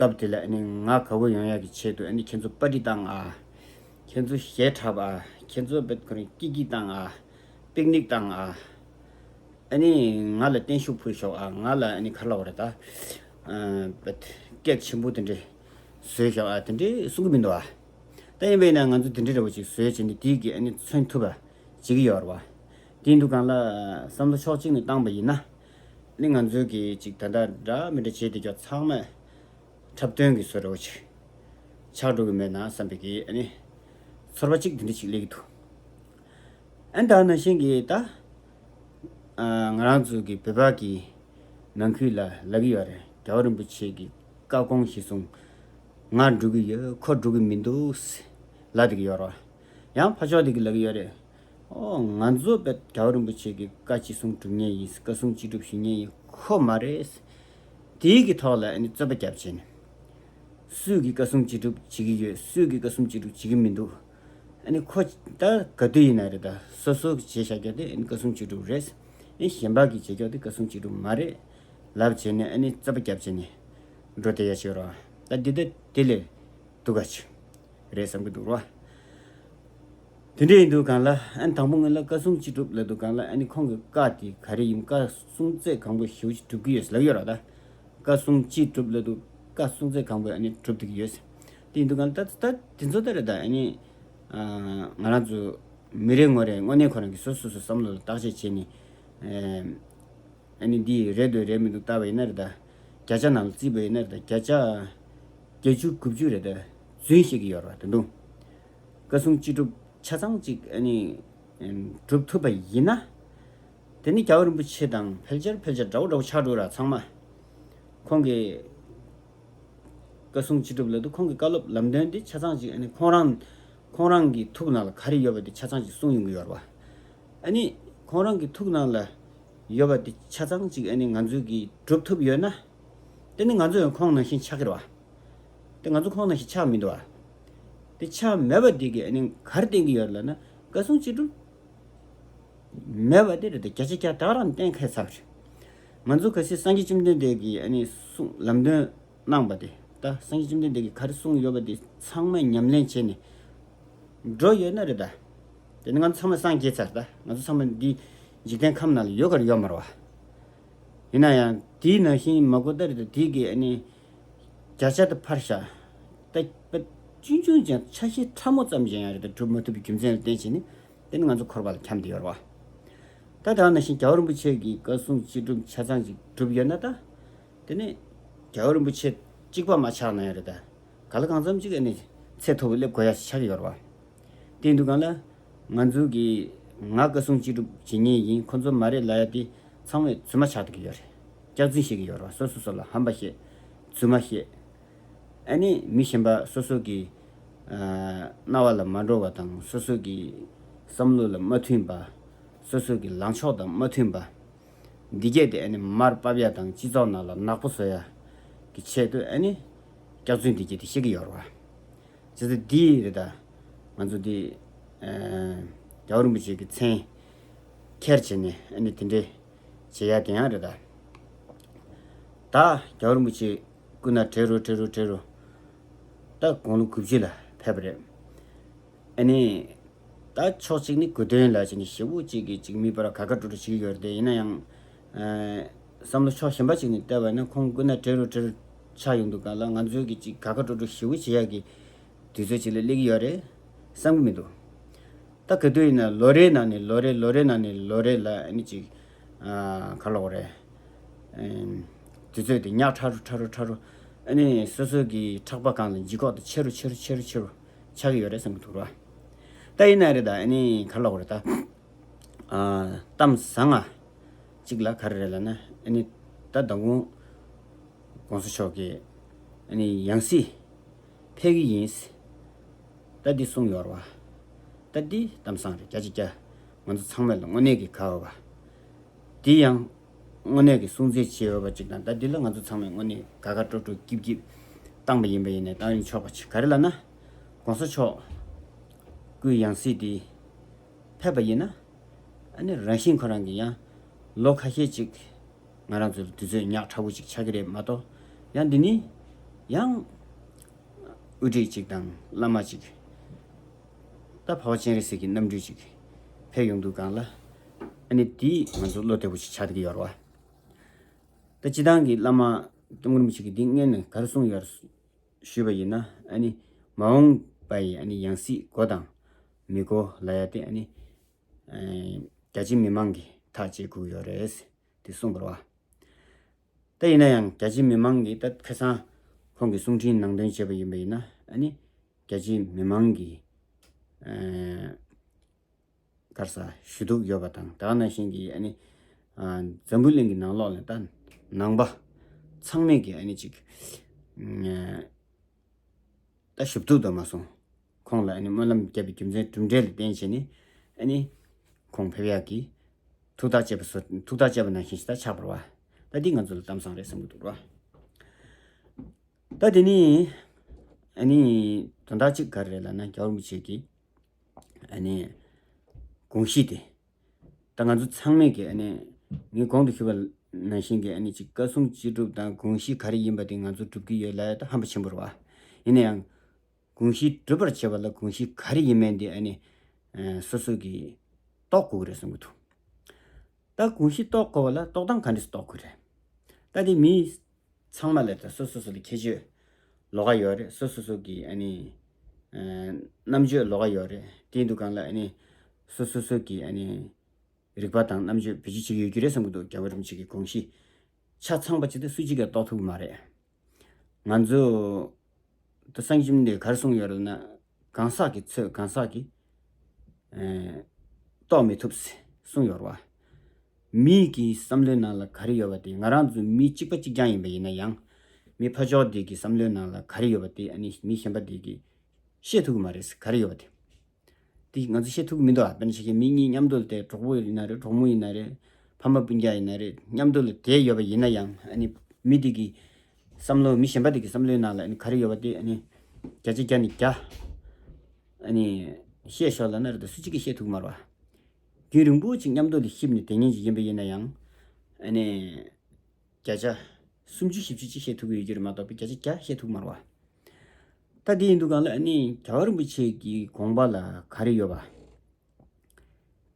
སྐབས་དེ་ལ་ཨ་ནི་ང་དགའ་པོ་ཡོང་ཡ་གི་ཆེད་དུ་ཨ་ནི་ཁྱེད་ཚོ་པར་ཊི་བཏང་ཨ། ཁྱེད་ཚོ་གཞས་འཁྲབ་ཨ། ཁྱེད་ཚོ་བེད་ཁོ་རང་ཀི་ཀི་བཏང་ཨ། པིག་ནིག་བཏང་ཨ། ཨ་ནི་ང་ལ་བརྟན་བཞུགས་ཕུལ་ཤོག་ཨ། ང་ལ་ཨ་ནི་ག་རེ་ལབ་དགོས་རེད་ད། ཨ། པད་ཀེག་ཆེན་པོ་དེ་འདྲས་བཟོས་ཤོག་ཨ། དེ་འདྲས་གསུང་གི་མི་འདུག་ཨ། ད་ཡིན་པས་ན་ང་ཚོ་དེ་འདྲས་འདྲ་བོ་ཅིག་བཟོས་བྱས་ནས་དེའི་གི་ཨ་ནི་མཚོན་ཐུབ་པ་བྱེད་ཀྱི་ཡོད་རེད་བ། དེ་ཡིན་དུས་གང་ལ་བསམ་བློ་ཕྱོགས་གཅིག་ནས་བཏང་པ་ཡིན་ན། ཨ་ནི་ང་ཚོའི་གི་ཅིག་ད་ལྟ་འདྲ་མི་འདྲ་བྱས་བསྡད་ཀྱོག་ཚང་མས་འཁྲབ་སྟོན་གྱི་བཟོ་འདྲ་བོ་ཅིག་ཆགས་འགྲོ་གི་མེད་ན་བསམ་པའི་གི་ཨ་ནི་ཚོར་བ་ཅིག་དེ་འདྲ་ཅིག་སླེབས་ཀྱི་འདུག། ཨ་ནི་ད་ནང་བཞིན་གྱི་ད་ཨ་ང་རང་ཚོ་གི་བོད་པ་གི་ནང་ཁུལ་ལ་ལབ་ཀྱི་ཡོད་རེད། རྒྱལ་བ་རིན་པོ་ཆེ་གི་བཀའ་དགོངས་གཞིར་བཟུང་ང་འགྲོ་གི་ཡོད། ཁོ་འགྲོ་གི་མི་འདུག་ལབ་བསྡད་ཀྱི་ཡོད་རེད། ཡང་ཕར་ཕྱོགས་དེ་གི་ལབ་ཀྱི་ཡོད་རེད། ཨོ་ང་ཚོ་བོད་རྒྱལ་བ་རིན་པོ་ཆེ་གི་བཀའ་གཅིག་གསུང་སྒྲུབ་མཁན་ཡིན། བཀའ་གསུང་གཅིག་སྒྲུབ་ཞུ་མཁན་ཡིན། ཁོ་མ་རེད། དེའི་གི་ཐོག་ལ་ཨ་ནི་རྩོད་པ་རྒྱབ་བྱས་ནས། སུས་གི་བཀའ་གསུང་ཅི་སྒྲུབ་བྱེད་ཀྱི་ཡོད། སུས་གི་བཀའ་གསུང་ཅི་སྒྲུབ་བྱེད་ཀྱི་མི་འདུག། ཨ་ནི་ཁོ་ད་ག་དུས་ཡིན་ན་རེད། ད་སོ་སོ་གི་བྱས་བཞག་རྒྱུ་དེ་ཨ་ནི་བཀའ་གསུང་ཅི་སྒྲུབ་རེད། ཨ་ནི་གཞན་པ་གི་བྱེད་རྒྱུ་དེ་བཀའ་གསུང་ཅི་སྒྲུབ་མ་རེད་ལབ་བྱས་ནས། ཨ་ནི་རྩོད་པ་རྒྱབ་བྱས་ནས་འགྲོ་བསྡད་ཡ་ཞིག་རེད། ད་འདི་ད་དེ་ལས་སྡུག་ག་ཅིག་རེད་བསམ་གྱི་འདུག་རོ། དེ་འདྲ་ཡིན་དུས་གང་ལ་ཨ་ནི་དང་པོ་ངོས་ལ་བཀའ་གསུང་ཅི་སྒྲུབ་ལབ་དུས་གང་ལ་ཨ་ནི་ཁོང་གི་བཀའ་དེ་ག་རེ་ཡིན། བཀའ་གསུང་ཚད་གང་པོ་ཞེ་པོ་ཅིག་སྒྲུབ་ཀྱི་ཡོད་ལབ་ཡོད་ར། ད་བཀའ་གསུང་ཅི་སྒྲུབ་ལབ་དུས་བཀའ་གསུང་ཚད་གང་པོ་ཨ་ནི་སྒྲུབ་བསྡད་ཀྱི་ཡོད། དེ་ཡིན་དུས་གང་ལ་ད་ད་དེ་ཚོ་ད་རེད། ད་ཨ་ནི་ང་རང་ཚོ་མི་རེ་ངོ་རེ་དངོས་གནས་ཁོ་རང་གི་སོ་སོ་སོ་བསམ་བློ་ལ་བརྟག་དཔྱད་བྱས་ནས། ཨ་ནི་འདི་རེད་འདུག་རེད་མི་འདུག་ལྟ་བ་ཡིན་ན་རེད། ད་བརྒྱ་ཆ་ནང་ལ་བརྩིས་པ་ཡིན་ན་རེད། ད་བརྒྱ་ཆ་བརྒྱད་ཅུ་དགུ་བཅུ་རེད། ད་རྫུན་བཤད་ཀྱི་ཡོད་རེད་བ། ད་དུང་བཀའ་གསུང་ཅི་སྒྲུབ་ཆ་ཚང་ཅིག་ཨ་ནི་སྒྲུབ་ཐུབ་པ་ཡིན་ན། དེ་ནི་རྒྱལ་བ་རིན་པོ་ཆེ་དང་ཕལ་ཆེར་ཕལ་ཆེར་འདྲ་བོ་འདྲ་བོ་ཆགས་འགྲོ་ར། ཚང་མ་ཁོང་གི་བཀའ་གསུང་ཅི་སྒྲུབ་ལབ་དུས་ཁོང་གི་བཀའ་སློབ་ལམ་སྟོན་འདི་ཆ་ཚང་ཅིག་ཨ་ནི་ཁོང་རང་ཁོང་རང་གི་ཐུགས་ནང་ལ་ག་རེ་ཡོད་པ་དེ་ཆ་ཚང་ཅིག་གསུང་ཡོང་གི་ཡོད་རེད་བ། ཨ་ནི་ཁོང་རང་གི་ཐུགས་ནང་ལ་ཡོད་པ་དེ་ཆ་ཚང་ཅིག་ཨ་ནི་ང་ཚོས་གི་སྒྲུབ་ཐུབ་ཡོད་ན། དེ་ནི་ང་ཚོ་ཡང་ཁོང་ནང་བཞིན་ཆགས་ཀྱི་རེད་བ། དེ་ང་ཚོ་ཁོང་ནང་བཞིན་ཆགས་མི་འདུག་བ། དེ་ཆགས་མེད་པ་དེ་གི་ཨ་ནི་ག་རེ་བསྟན་གྱི་ཡོད་ལབ་ན། བཀའ་གསུང་ཅི་སྒྲུབ་མེད་པ་དེ་རེད། དེ་བརྒྱ་ཆ་བརྒྱ་ད་ག་རང་གཏན་འཁེལ་ཚར་བ་རེད། ང་ཚོ་གལ་སྲིད་སངས་རྒྱས་བཅོམ་ལྡན་འདས་ཀྱིས་ཨ་ནི་གསུང་ལམ་སྟོན་གནང་པ་དེ། ད་སངས་རྒྱས་བཅོམ་ལྡན་འདས་ཀྱིས་ག་རེ་གསུངས་ཡོད་པ་དེ་ཚང་མས་ཉམས་ལེན་བྱས་ནས་འགྲོ་ཡོད་ན་རེད། ད་དེ་ནི་ང་ཚོ་ཚང་མ་སངས་རྒྱས་ཚར། ད་ང་ཚོ་ཚང་མ་འདི་འཇིག་རྟེན་ཁམས་ནང་ལ་ཡོད་ག་རེ་ཡོད་མ་རེད་བ། ཡིན་ན་ཡང་དེའི་ནང་བཞིན་མ་གོ་ད་རེད། ད་དེ་གི་ཨ་ནི་བརྒྱ་ཆ་དེ་ཕར་བཞག། ད་པ་ཆུང་ཆུང་ཅན་ཆ་ཤས་ཕྲ་མོ་ཙམ་ཅན་ཡང་རེད། ད་སྒྲུབ་མ་ཐུབ་པའི་རྒྱུ་མཚན་ལ་བརྟེན་བྱས་ནས་དེ་ནི་ང་ཚོ་འཁོར་བ་ལ་འཁྱམས་བསྡད་ཡོད་རེད་བ། ད་ད་ནང་བཞིན་རྒྱལ་བ་རིན་པོ་ཆེ་གི་བཀའ་གསུང་ཅི་སྒྲུབ་ཆ་ཚང་ཅིག་སྒྲུབ་ཡོད་ན། ད་དེ་ནི་རྒྱལ་བ་རིན་པོ་ཆེ་གཅིག་པ་མ་ཆགས་ན་ཡང་རེད། ད་ག་ལ་གང་འཚམ་ཅིག་ཨ་ནི་ཚད་མཐོ་པོ་སླེབས་དགོས་ཡ་ཞིག་ཆགས་ཀྱི་ཡོད་རེད་བ། དེ་ཡིན་དུས་གང་ལ་ང་ཚོ་གི་ང་བཀའ་གསུང་ཅི་སྒྲུབ་བྱེད་མཁན་ཡིན། ཁོ་ཚོ་མ་རེད་ལབ་ཡ་དེ་ཚང་མས་རྫུན་མ་ཆགས་བསྡད་ཀྱི་ཡོད་རེད། སྐྱག་རྫུན་བཤད་ཀྱི་ཡོད་རེད་བ། སོ་སོ་སོ་ལ་ཧམ་པ་བཤད། རྫུན་མ་བཤད། ཨ་ནི་མི་གཞན་པ་སོ་སོ་གི་ཨ་རྣ་བ་ལ་མ་འགྲོ་བ་དང་། སོ་སོ་གི་བསམ་བློ་ལ་མ་མཐུན་པ། སོ་སོ་གི་ལངས་ཕྱོགས་དང་མ་མཐུན་པ། འདི་སྐད་དེ་ཨ་ནི་མར་ཕབ་ཡ་དང་སྤྱི་ཚོགས་ནང་ལ་ནག་པོ་བཟོ་ཡ་གི་ཆེད་དུ་ཨ་ནི་སྐྱག་རྫུན་འདི་སྐད་དེ་བཤད་ཀྱི་ཡོད་རེད་བ། བྱས་ཙང་འདི་རེད། ད་ང་ཚོ་འདི་ཨ་རྒྱལ་བ་རིན་པོ་ཆེ་གི་མཚན་འཁྱེར་བྱས་ནས་ཨ་ནི་དེ་འདྲའི་བྱེད་ཡ་དེ་ཡང་རེད། ད་ད་རྒྱལ་བ་རིན་པོ་ཆེ་སྐུ་ན་བགྲེས་རུ་བགྲེས་རུ་བགྲེས་རུ་ད་དགུང་ལོ་དགུ་བཅུ་ལ་ཕེབས་པ་རེད། ཨ་ནི་ད་ཕྱོགས་གཅིག་ནི་དགོས་དོན་ལ་བྱས་ནས་ཞེ་པོ་ཅིག་གིས་ཅིག་མི་པར་དགའ་དགའ་སྤྲོ་སྤྲོ་བྱེད་ཀྱི་ཡོད་རེད། དེ་ཡིན་ན་ཡང་ཨ་བསམ་བློ་ཕྱོགས་གཞན་པ་ཅིག་ནས་བལྟས་པ་ན་ཁོང་སྐུ་ན་བགྲེས་རུ་བགྲེས་རུ་ཆགས་ཡོང་དུས་གང་ལ་ང་ཚོའི་གི་ཅིག་དགའ་དགའ་སྤྲོ་སྤྲོ་ཞེ་པོ་བྱེད་ཡག་གི་དུས་ཚོད་ཅིག་ལ་སླེབས་ཀྱི་ཡོད་རེད། བསམ་གྱི་མི་འདུག་ད་ག་དུས་ཡིན་ན་ལོ་རེའི་ནང་ནས་ལོ་རེ་ལོ་རེའི་ནང་ནས་ལོ་རེ་ལ་ཨ་ནི་ཅིག་ཨ་ག་ལབ་དགོས་རེད། ཨེམ། དུས་ཚོད་དེ་ཉག་ཕྲ་རུ་ཕྲ་རུ་ཕྲ་རུ། ཨ་ནི་སོ་སོ་གི་ཕྲག་པ་སྒང་ལ་ལྗིད་ཁོག་དེ་ཆེ་རུ་ཆེ་རུ་ཆེ་རུ་ཆེ་རུ་ཆགས་ཀྱི་ཡོད་རེད་བསམ་གྱི་འདུག་ར། ད་ཡིན་ན་རེད་ད། ཨ་ནི་ག་ལབ་དགོས་རེད་ད། ཨ་གཏམ་བཟང་ང་གཅིག་ལ་ག་རེ་རེད་ལབ་ན། ཨ་ནི་ད་མདང་དགོང་༸གོང་ས་མཆོག་གིས་ཨ་ནི་ཡང་སྲིད་ཕེབས་ཀྱི་ཡིན། ད་འདི་གསུངས་ཡོད་རེད་བ། ད་འདི་གཏམ་བཟང་རེད། བརྒྱ་ཆ་བརྒྱ་ང་ཚོ་ཚང་མས་ལ་དངོས་གནས་ཀྱི་དགའ་བ་བ། འདི་ཡང་དངོས་གནས་ཀྱི་སྲུང་བརྩི་བྱེད་འོས་པ་ཅིག་དང་། ད་འདི་ལ་ང་ཚོ་ཚང་མས་དངོས་གནས་དགའ་དགའ་སྤྲོ་སྤྲོ་སྐྱིད་སྐྱིད་བཏང་པ་ཡིན་པ་ཡིན་ནའི་བཏང་རིན་ཆོག་པ་ཅིག་ག་རེ་ལབ་ན། ༸གོང་ས་མཆོག་སྐུའི་ཡང་སྲིད་འདི་ཕེབས་པ་ཡིན་ན། ཨ་ནི་རང་བཞིན་ཁོ་རང་གིས་ཡང་ལོ་ཁ་ཤས་ཅིག་ང་རང་ཚོའི་དུས་ཚོད་ཉག་ཕྲ་བོ་ཅིག་ཆགས་ཀྱི་རེད་མ་གཏོགས། ཡང་འདི་ནི་ཡང་དབུ་ཁྲིད་ཅིག་དང་བླ་མ་ཅིག་ད་འཕགས་པ་སྤྱན་རས་གཟིགས་ཀྱི་རྣམ་སྤྲུལ་ཅིག་ཕེབས་ཡོང་དུས་སྒང་ལ། ཨ་ནི་འདི་ང་ཚོ་བློ་བདེ་པོ་ཅིག་ཆགས་བསྡད་ཀྱི་ཡོད་རེད་བ། ད་སྤྱིར་བཏང་གི་བླ་མ་སྐྱབས་མགོན་རིན་པོ་ཆེ་གིས་འདི་སྔོན་ནས་ག་རེ་གསུངས་ཡོད་ཞུས་པ་ཡིན་ན། ཨ་ནི་མ་འོངས་པ་ཡི་ཨ་ནི་ཡང་སྲིད་དགོས་དང་མི་དགོས་ལབ་ཡ་དེ། ཨ་ནི་ཨ་རྒྱ་ཆེ་མི་མང་གིས་ཐག་བཅད་དགོས་ཡོད་རེད་དེ་གསུངས་པ་རེད་བ། ད་ཡིན་ན་ཡང་རྒྱ་ཆེ་མི་མང་གིས་ད་ཁ་སང་ཁོང་གི་གསུང་འཕྲིན་ནང་དོན་བྱས་པ་ཡིན་པ་ཡིན་ན། ཨ་ནི་རྒྱ་ཆེ་མི་མང་གིས་ཨ་ག་རེ་ཟ་ཞུ་གཏུག་ཡོད་པ་དང་། ད་ག་ནང་བཞིན་གྱི་ཨ་ནི་ཨ་འཛམ་བུ་གླིང་གི་ནང་ལོགས་ལ་ད་ནང་པ་ཚང་མས་ཀྱི་ཨ་ནི་ཅིག་ཨ་ད་ཞུ་གཏུག་དུ་མ་སོང་། ཁོང་ལ་ཨ་ནི་སྨོན་ལམ་བརྒྱབ་པའི་རྒྱུ་མཚན་གྲུབ་འབྲས་ལ་བརྟེན་བྱས་ནས། ཨ་ནི་ཁོང་ཕེབས་ཡག་གི་ཐུགས་ཐག་བཅད་པ་སོ་ཐུགས་ཐག་བཅད་པ་ནང་བཞིན་ཞིག་ད་ཆགས་པ་རེད་བ། ད་འདི་ང་ཚོ་ལ་གཏམ་བཟང་རེད་བསམ་གྱི་འདུག་ར། ད་དེ་ནི་ཨ་ནི་དོན་དག་གཅིག་ག་རེ་རེད་ལབ་ན། རྒྱལ་བ་རིན་པོ་ཆེ་གི་ཨ་ནི་དགོངས་གཞི་དེ། ད་ང་ཚོ་ཚང་མས་ཀྱི་ཨ་ནི་ངས་གོང་དུ་ཞུས་པ་ནང་བཞིན་གྱི་ཨ་ནི་ཅིག་བཀའ་གསུང་ཅི་སྒྲུབ་དང་དགོངས་གཞི་ག་རེ་ཡིན་པ་དེ་ང་ཚོ་སྒྲུབ་ཀྱི་ཡོད་ལབ་ཡ་ད་ཧམ་པ་ཆེན་པོ་རེད་བ། ཡིན་ན་ཡང་དགོངས་གཞི་སྒྲུབ་པར་བྱེད་པ་ལ་དགོངས་གཞི་ག་རེ་ཡིན་མིན་དེ་ཨ་ནི་ཨ་སོ་སོ་གིས་རྟོགས་དགོས་ཀྱི་རེད་བསམ་གྱི་འདུག་ད་དགོངས་གཞི་རྟོགས་དགོས་པ་ལ་རྟོགས་སྟངས་ག་འདྲས་སེ་རྟོགས་དགོས་རེད། ད་དེ་མི་ཚང་མ་ལ་ད་སོ་སོ་སོ་ལ་ཁྱད་ཆོས་ལོགས་ཀ་ཡོད་རེད། སོ་སོ་སོ་གི་ཨ་ནི་ཨ་རྣམ་དཔྱོད་ལོགས་ཀ་ཡོད་རེད། དེ་ཡིན་དུས་སྒང་ལ་ཨ་ནི་སོ་སོ་སོ་གི་ཨ་ནི་རིག་པ་དང་རྣམ་དཔྱོད་བེད་སྤྱོད་བྱེད་ཀྱི་ཡོད་རྒྱུ་རེད་བསམ་གྱི་འདུག་རྒྱལ་བ་རིན་པོ་ཆེ་གི་དགོངས་གཞི་ཆ་ཚང་པ་ཅིག་དེ་སུ་གཅིག་གིས་རྟོགས་ཐུབ་ཀྱི་མ་རེད། ང་ཚོ་ད་སངས་རྒྱས་བཅོམ་ལྡན་འདས་ག་རེ་གསུངས་ཡོད་རེད་ན། གང་ཟག་གི་ཚོད་གང་ཟག་གིས་ཨེ་རྟོགས་མི་ཐུབ་ཟེར་གསུངས་ཡོད་རེད་བ། མི་གི་བསམ་བློའི་ནང་ལ་ག་རེ་ཡོད་པ་དེ། ང་རང་ཚོ་མི་གཅིག་པ་གཅིག་རྐྱང་ཡིན་པ་ཡིན་ན་ཡང་། མི་ཕར་ཕྱོགས་དེ་གི་བསམ་བློའི་ནང་ལ་ག་རེ་ཡོད་པ་དེ་ཨ་ནི་མི་གཞན་པ་དེ་གིས་ཤེས་ཐུབ་ཀྱི་མ་རེད་ཟེར། ག་རེ་ཡོད་པ་དེ། དེ་ང་ཚོ་ཤེས་ཐུབ་ཀྱི་མི་འདུག་ཨ། དཔེར་ན་ཆ་བཞག་མི་གཉིས་མཉམ་དུ་ལ་བསྡད། གྲོགས་པོ་ཡིན་ན་རེད། གྲོགས་མོ་ཡིན་ན་རེད། ཕ་མ་སྤུན་ཀྱག་ཡིན་ན་རེད། མཉམ་དུ་ལ་བསྡད་ཡོད་པ་ཡིན་ན་ཡང་། ཨ་ནི་མི་དེ་གི་བསམ་བློ། མི་གཞན་པ་དེ་གི་བསམ་བློའི་ནང་ལ་ཨ་ནི་ག་རེ་ཡོད་པ་དེ་ཨ་ནི་བརྒྱ་ཆ་བརྒྱ་ནས་བརྒྱ་ཨ་ནི་ཤེས་ཤོག་ལབ་ན་རེད་ད། སུ་གཅིག་གིས་ཤེས་ཐུབ་ཀྱི་མ་རེད་བ། རྒྱུན་རིང་པོ་ཅིག་མཉམ་དུ་ལ་གཤིབ་ནས་བསྡད་མཁན་ཅིག་ཡིན་པ་ཡིན་ན་ཡང་། ཨ་ནི་བརྒྱ་ཆ་སུམ་ཅུ་བཞི་བཅུ་ཅིག་ཤེས་ཐུབ་ཀྱི་ཡོད་རྒྱུ་རེད་མ་གཏོགས་པའི་བརྒྱ་ཆ་བརྒྱ་ཤེས་ཐུབ་ཀྱི་མ་རེད་བ། ད་དེ་ཡིན་དུས་སྒང་ལ་ཨ་ནི་རྒྱལ་བ་རིན་པོ་ཆེ་གི་དགོངས་པ་ལ་ག་རེ་ཡོད་པ་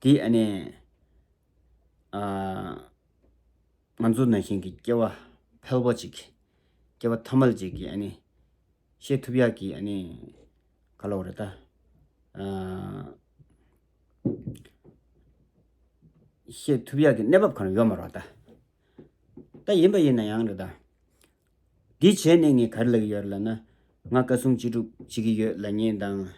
དེ། ཨ་ནི་ཨ་ང་ཚོ་ནང་བཞིན་གྱི་སྐྱེ་བ་ཕལ་པོ་ཅིག་སྐྱེ་བ་ཐ་མལ་ཅིག་གིས་ཨ་ནི་ཤེས་ཐུབ་ཡག་གི་ཨ་ནི་ག་ལབ་དགོས་རེད་ད། ཨ་ཤེས་ཐུབ་ཡག་གི་གནས་བབ་གང་ཡང་ཡོད་མ་རེད་ད། ད་ཡིན་པ་ཡིན་ན་ཡང་རེད་ད། འདི་བྱས་ནས་ངས་ག་རེ་ལབ་ཀྱི་ཡོད་རེད་ལབ་ན། ང་བཀའ་གསུང་ཅི་སྒྲུབ་བྱེད་ཀྱི་ཡོད་ལབ་མཁན་དང་།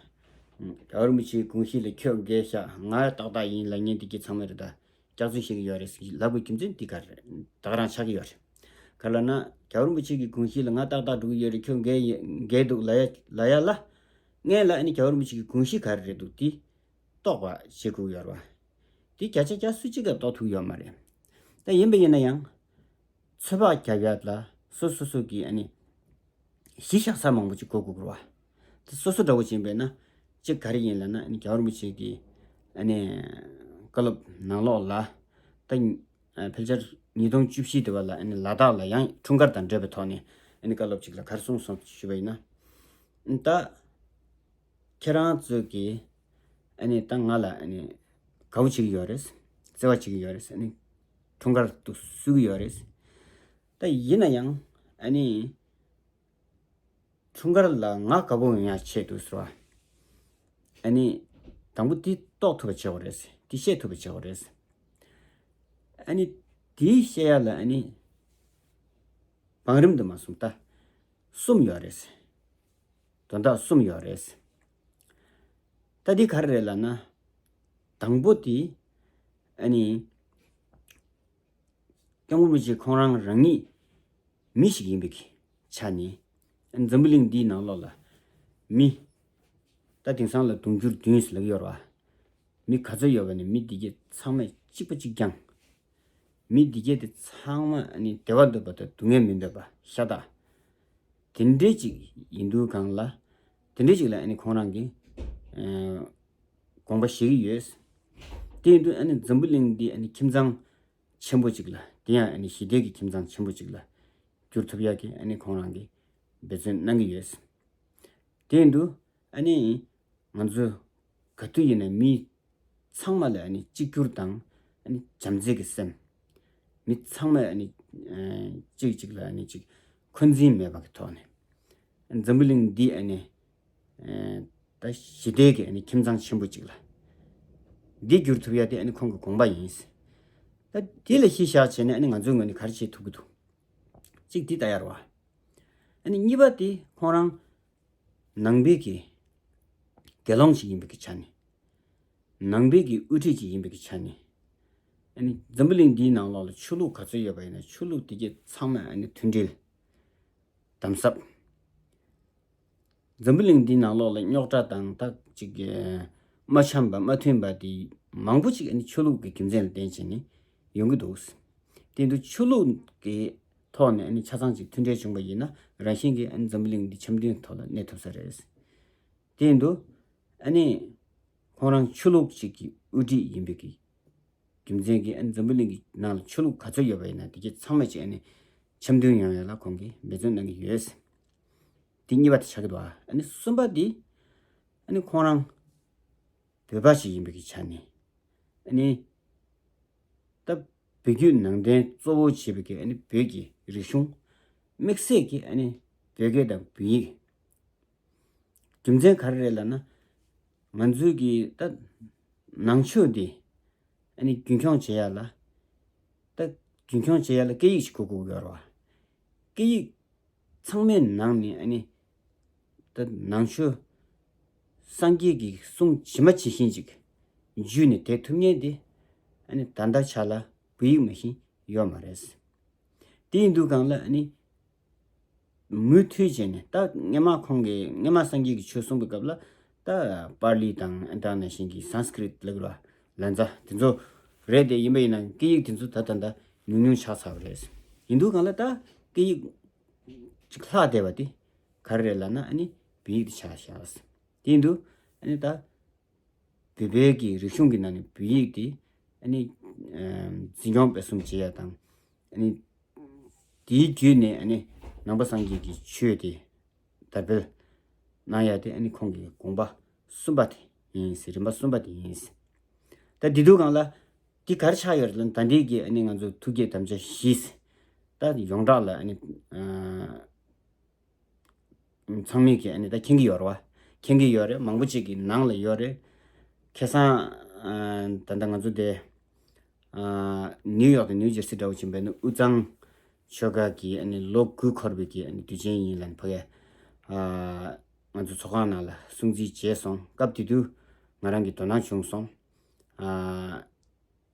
རྒྱལ་བ་རིན་པོ་ཆེའི་དགོངས་གཞི་ལ་ཁྱོད་འགལ་ཤག་ང་ཏག་ཏག་ཡིན་ལབ་མཁན་འདི་གྱད་ཚང་མ་རེད་ད། སྐྱག་རྫུན་བཤད་ཀྱི་ཡོད་རེད་ལབ་དགོས་རྒྱུ་མཚན་འདི་ག་རེ་རེད། ད་ག་རང་ཆགས་ཀྱི་ཡོད་རེད། ག་རེ་ལབ་ན། རྒྱལ་བ་རིན་པོ་ཆེ་གི་དགོངས་གཞི་ལ་ང་ཏག་ཏག་འགྲོ་གི་ཡོད་རེད། ཁྱོད་འགལ་ཡ་འགལ་འདུག་ལབ་ཡ་ལབ་ཡ་ལ། སྔོན་ལ་ཨ་ནི་རྒྱལ་བ་རིན་པོ་ཆེ་གི་དགོངས་གཞི་ག་རེ་རེད་འདུག་དེ་རྟོགས་པ་བྱེད་དགོས་ཡོད་རེད་བ། དེ་བརྒྱ་ཆ་བརྒྱ་སུ་གཅིག་གིས་རྟོགས་ཐུབ་ཡོད་མ་རེད། ད་ཡིན་པ་ཡིན་ན་ཡང་། ཚོད་དཔག་རྒྱབ་ཡ་ལ་སོ་སོ་སོ་གི་ཨ་ནི་གཞི་བཞག་ས་མང་པོ་ཅིག་དགོས་དགོས་ཀྱི་རེད་བ། དེ་སོ་སོ་འདྲ་བོ་ཅིག་ཡིན་པས་ན། གཅིག་ག་རེ་ཡིན་ལབ་ན། ཨ་ནི་རྒྱལ་བ་རིན་པོ་ཆེ་གི་ཨ་ནི་བཀའ་སློབ་ནང་ལོགས་ལ། ད་ཨ་ཕལ་ཆེར་ཉིས་སྟོང་བཅུ་བཞི་དེ་བ་ལ་ཨ་ནི་ལ་དྭགས་ལ་ཡང་འཁྲུངས་སྐར་དང་འབྲེལ་བའི་ཐོག་ནས་ཨ་ནི་བཀའ་སློབ་ཅིག་ལ་ག་རེ་གསུངས་སོང་ཞུས་པ་ཡིན་ན། ད་ཁྱེད་རང་ཚོ་གིས་ཨ་ནི་ད་ང་ལ་ཨ་ནི་དགའ་པོ་བྱེད་ཀྱི་ཡོད་རེད། བརྩེ་བ་བྱེད་ཀྱི་ཡོད་རེད། ཨ་ནི་འཁྲུངས་སྐར་དུ་བསུ་གི་ཡོད་རེད། ད་ཡིན་ན་ཡང་ཨ་ནི་འཁྲུངས་སྐར་ལ་ང་དགའ་པོ་ཡོང་ཡ་ཆེད་དུ་ཟེར་བ། ཨ་ནི་དང་པོ་དེ་རྟོགས་ཐུབ་པ་བྱེད་དགོས་རེད། དེ་ཤེས་ཐུབ་པ་བྱེད་དགོས་རེད། ཨ་ནི་དེ་ཤེས་ཡ་ལ་ཨ་ནི་བང་རིམ་དུ་མ་གསུམ་ད་གསུམ་ཡོད་རེད། དོན་དག་གསུམ་ཡོད་རེད། ད་འདི་ག་རེ་རེད་ལབ་ན། དང་པོ་དེ་ཨ་ནི་སྐྱབས་མགོན་རིན་པོ་ཆེ་ཁོང་རང་རང་ཉིད་མི་ཞིག་ཡིན་པའི་ཆ་ནས། འཛམ་བུ་གླིང་འདིའི་ནང་ལོགས་ལ་མི། ད་དེང་སང་ལ་དུང་ཕྱུར་བདུན་ཟེར་ལབ་ཀྱི་ཡོད་རེད་བ། མི་ག་ཚོད་ཡོད་པ་ནས་མི་འདི་གས་ཚང་མས་གཅིག་པ་གཅིག་རྐྱང་། མི་འདི་གས་དེ་ཚང་མ་ཨ་ནི་བདེ་བ་འདོད་པ་དང་སྡུག་བསྔལ་མི་འདོད་པ་ཤ་སྟག་དེ་འདྲས་ཅིག་ཡིན་དུས་སྒང་ལ། དེ་འདྲས་ཅིག་ལ་ཨ་ནི་ཁོང་རང་གིས་ཨ་དགོངས་པ་བཞེས་ཀྱི་ཡོད། དེ་ཡིན་དུས་ཨ་ནི་འཛམ་བུ་གླིང་འདི་ཨ་ནི་ཁྱིམ་ཚང་ཆེན་པོ་ཅིག་ལ། དེ་ཡང་ཨ་ནི་ཞི་བདེ་གི་ཁྱིམ་ཚང་ཆེན་པོ་ཅིག་ལ་འགྱུར་ཐུབ་ཡག་གི་ཨ་ནི་ཁོང་རང་གིས་འབད་བརྩོན་གནང་གི་ཡོད། དེ་ཡིན་དུས་ཨ་ནི་ང་ཚོ་ག་དུས་ཡིན་ན་མི་ཚང་མ་ལ་ཨ་ནི་གཅིག་གྱུར་དང་ཨ་ནི་བྱམས་བརྩེ་གི་སེམས། མི་ཚང་མ་ཨ་ནི་ཨ་གཅིག་གཅིག་ལ་ཨ་ནི་གཅིག་འཁོན་འཛིན་མེད་པ་གི་ཐོག་ནས། འཛམ་བུ་གླིང་འདི་ཨ་ནི་ཨ་ད་ཞི་བདེ་གི་ཨ་ནི་ཁྱིམ་ཚང་ཆེན་པོ་གཅིག་ལ་འདི་འགྱུར་ཐུབ་ཡ་དེ་ཨ་ནི་ཁོང་གི་དགོངས་པ་ཡིན། ད་དེ་ལ་གཞི་བཞག་བྱས་ནས་ཨ་ནི་ང་ཚོའི་ངོས་ནས་ག་རེ་བྱེད་ཐུབ་ཀྱི་འདུག་གཅིག་འདི་ལྟ་ཡ་རེད་བ། ཨ་ནི་གཉིས་པ་དེ་ཁོང་རང་ནང་པའི་གི་དགེ་སློང་ཞིག་ཡིན་པའི་གི་ཆ་ནས། ནང་པའི་གི་དབུ་ཁྲིད་ཅིག་ཡིན་པའི་གི་ཆ་ནས། ཨ་ནི་འཛམ་བུ་གླིང་འདིའི་ནང་ལོགས་ལ་ཆོས་ལུགས་ག་ཚོད་ཡོད་པ་ཡིན་ན་ཆོས་ལུགས་དེ་གས་ཚང་མ་ཨ་ནི་མཐུན་སྒྲིལ་དམ་ཟབ། འཛམ་བུ་གླིང་འདིའི་ནང་ལོགས་ལ་རྙོག་དྲ་དང་ད་ཅིག་གི་མ་འཆམ་པ་མ་མཐུན་པ་དེ་མང་པོ་ཅིག་ཨ་ནི་ཆོས་ལུགས་ཀྱི་རྒྱུ་མཚན་ལ་བརྟེན་བྱས་ནས་ཡོང་གི་འདུག་དེ་འདུག་ཆོས་ལུགས་ཀྱི་ཐོག་ནས་ཨ་ནི་ཆ་ཚང་ཅིག་མཐུན་འབྲེལ་བྱུང་པ་ཡིན་ན་རང་བཞིན་གྱིས་ཨ་ནི་འཛམ་བུ་གླིང་འདི་འཆམ་མཐུན་ཐོག་ལ་གནས་ཐུབ་ས་རེད། དེ་འདུག་ཨ་ནི་ཁོང་རང་ཆོས་ལུགས་ཅིག་གི་དབུ་ཁྲིད་ཡིན་པའི་གི་རྒྱུ་མཚན་གྱིས་ཨ་ནི་འཛམ་བུ་གླིང་གི་ནང་ལ་ཆོས་ལུགས་ག་ཚོད་ཡོད་པ་ཡིན་ན་དེ་གས་ཚང་མ་ཅིག་ཨ་ནི་འཆམ་མཐུན་ཡོང་ཡ་ལ་ཁོང་གིས་འབད་བརྩོན་གནང་གི་ཡོད། དེ་གཉིས་པ་དེ་ཆགས་ཀྱི་འདུག་ཨ་ནི་གསུམ་པ་དེ་ཨ་ནི་ཁོང་རང་བོད་པ་ཞིག་ཡིན་པའི་གི་ཆ་ནས་ཨ་ནི་ད་བོད་བརྒྱུད་ནང་བསྟན་གཙོ་བོ་བྱས་པའི་གི་ཨ་ནི་བོད་ཀྱི་རིག་གཞུང་། དམིགས་བསལ་གྱི་ཨ་ནི་བོད་སྐད་དང་བོད་ཡིག་རྒྱུ་མཚན་ག་རེ་རེད་ལབ་ན། ང་ཚོའི་གི་ད་ནང་ཆོས་འདི་ཨ་ནི་རྒྱུན་འཁྱོངས་བྱེད་ཡ་ལ། ད་རྒྱུན་འཁྱོངས་བྱེད་ཡ་ལ་སྐད་ཡིག་ཅིག་དགོས་དགོས་ཀྱི་ཡོད་རེད་བ། སྐད་ཡིག་ཚང་མའི་ནང་ནས་ཨ་ནི་ད་ནང་ཆོས་སངས་རྒྱས་ཀྱི་གསུང་ཇི་མ་ཇི་བཞིན་ཅིག་བརྒྱུད་ནས་བསྡད་ཐུབ་མཁན་དེ་ཨ་ནི་ད་ལྟ་ཆ་ལ་བོད་ཡིག་མ་གཏོགས་ཡོད་མ་རེད། དེ་ཡིན་དུས་སྒང་ལ་ཨ་ནི་མུ་མཐུད་བྱས་ནས་ད་སྔས་མ་ཁོང་གིས་སྔས་མ་སངས་རྒྱས་ཀྱི་ཆོས་གསུངས་པའི་སྐབས་ལ་ད་པཱ་ལི་དང་ཨ་ད་ནང་བཞིན་གྱི་སཾ་སྐྲྀཏ་ལབ་དགོས་རེད་བ། ལཉྫ་དེ་ཚོ་རེད་དེ། ཡིན་པ་ཡིན་ན་སྐད་ཡིག་དེ་ཚོ་ད་ད་ད་ཉུང་ཉུང་ཆགས་ཚར་བ་རེད། ཡིན་དུས་སྒང་ལ་ད་སྐད་ཡིག་ཅིག་ལྷག་བསྡད་པ་དེ་ག་རེ་རེད་ལབ་ན་ཨ་ནི་བོད་ཡིག་དེ་ཆགས་བཞག་དེ་ཡིན་དུས་ཨ་ནི་ད་བོད་པའི་གི་རིག་གཞུང་གི་ནང་ནས་བོད་ཡིག་དེ་ཨ་ནི་ཨམ་འཛིན་སྐྱོང་སྤེལ་གསུམ་བྱེད་ཡ་དང་། ཨ་ནི་དེའི་བརྒྱུད་ནས་ཨ་ནི་ནང་པ་སངས་རྒྱས་ཀྱི་ཆོས་དེ་དར་སྤེལ་གནང་ཡ་དེ་ཨ་ནི་ཁོང་གི་དགོངས་པ་གསུམ་པ་དེ་ཡིན་ཟེར། རིམ་པ་གསུམ་པ་དེ་ཡིན་ཟེར། ད་དེ་དུས་སྒང་ལ་དེ་ག་རེ་ཆགས་ཡོད་རེད་ལབ་ན། ད་ལྟའི་གི་ཨ་ནི་ང་ཚོ་ཐུགས་བསྐྱེད་དམ་བཅའ་བཞི་ཟེར། ད་ཡོངས་གྲགས་ལ་ཨ་ནི་ཨ། ཚང་མས་ཀྱིས་ཨ་ནི་ད་མཁྱེན་གྱི་ཡོད་རེད་བ། མཁྱེན་གྱི་ཡོད་རེད། མང་པོ་ཅིག་གི་ནང་ལ་ཡོད་རེད། ཁ་སང་ཨ་ད་ལྟ་ང་ཚོ་དེ་ཨ་ནིའུ་ཡོག་དང་ནིའུ་ཇར་སི་འདྲ་བོ་ཅིག་འབད་ན་དབུས་གཙང་ཆོལ་ཁ་གི་ཨ་ནི་ལོ་དགུ་འཁོར་བའི་གི་ཨ་ནི་དུས་ཆེན་ཡིན་ལབ་ནས་ཕ་གིར་ཨ་ང་ཚོ་ཚོགས་ཁང་ནང་ལ་སྲུང་བརྩི་བྱས་སོང་། སྐབས་དེ་དུས་ང་རང་གི་དོ་སྣང་བྱུང་སོང་། ཨ།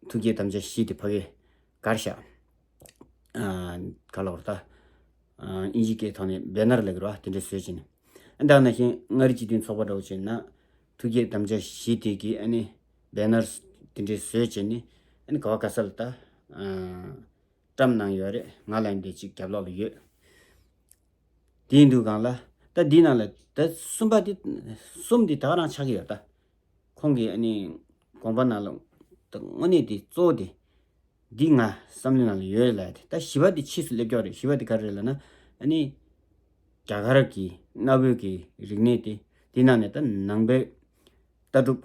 ཐུགས་བསྐྱེད་དམ་བཅའ་བཞི་དེ་ཕ་གིར་བཀར་བཞག་ཨ། ག་ལབ་དགོས་རེད་ད། ཨ། ཨིན་ཇི་སྐད་ཐོག་ནས་བེ་ནར་ལབ་ཀྱི་རེད་བ། དེ་འདྲས་བཟོས་བྱས་ནས། ཨ་ད་ནང་བཞིན་མངའ་རིས་སྤྱི་མཐུན་ཚོགས་པ་འདྲ་བོ་བྱས་ན་ཐུགས་བསྐྱེད་དམ་བཅའ་བཞི་དེ་གི་ཨ་ནི་བེ་ནར་དེ་འདྲས་བཟོས་བྱས་ནས་ཨ་ནི་ག་བ་ག་ས་ལ་ད་ཨ་བཀྲམ་གནང་ཡོད་རེད། ང་ལ་འདི་གཅིག་རྒྱབ་ལོགས་ལ་ཡོད། དེ་ཡིན་དུས་སྒང་ལ་ད་འདི་ནང་ལ་ད་གསུམ་པ་དེ་གསུམ་དེ་ད་ག་རང་ཆགས་ཀྱི་ཡོད་ད། ཁོང་གི་ཨ་ནི་དགོངས་པ་ནང་ལ་ད་དངོས་གནས་དེ་གཙོ་བོ་དེ་འདི་ང་བསམ་བློའི་ནང་ལ་ཡོད་ལབ་ཡ་དེ། ད་བཞི་པ་དེ་ཕྱིས་སུ་སླེབས་ཀྱི་ཡོད་རེད། བཞི་པ་དེ་ག་རེ་རེད་ལབ་ན། ཨ་ནི་རྒྱ་གར་གྱི་གནའ་བོའི་གི་རིག་གནས་དེ། དེ་ནང་ནས་ད་ནང་པའི་ལྟ་གྲུབ་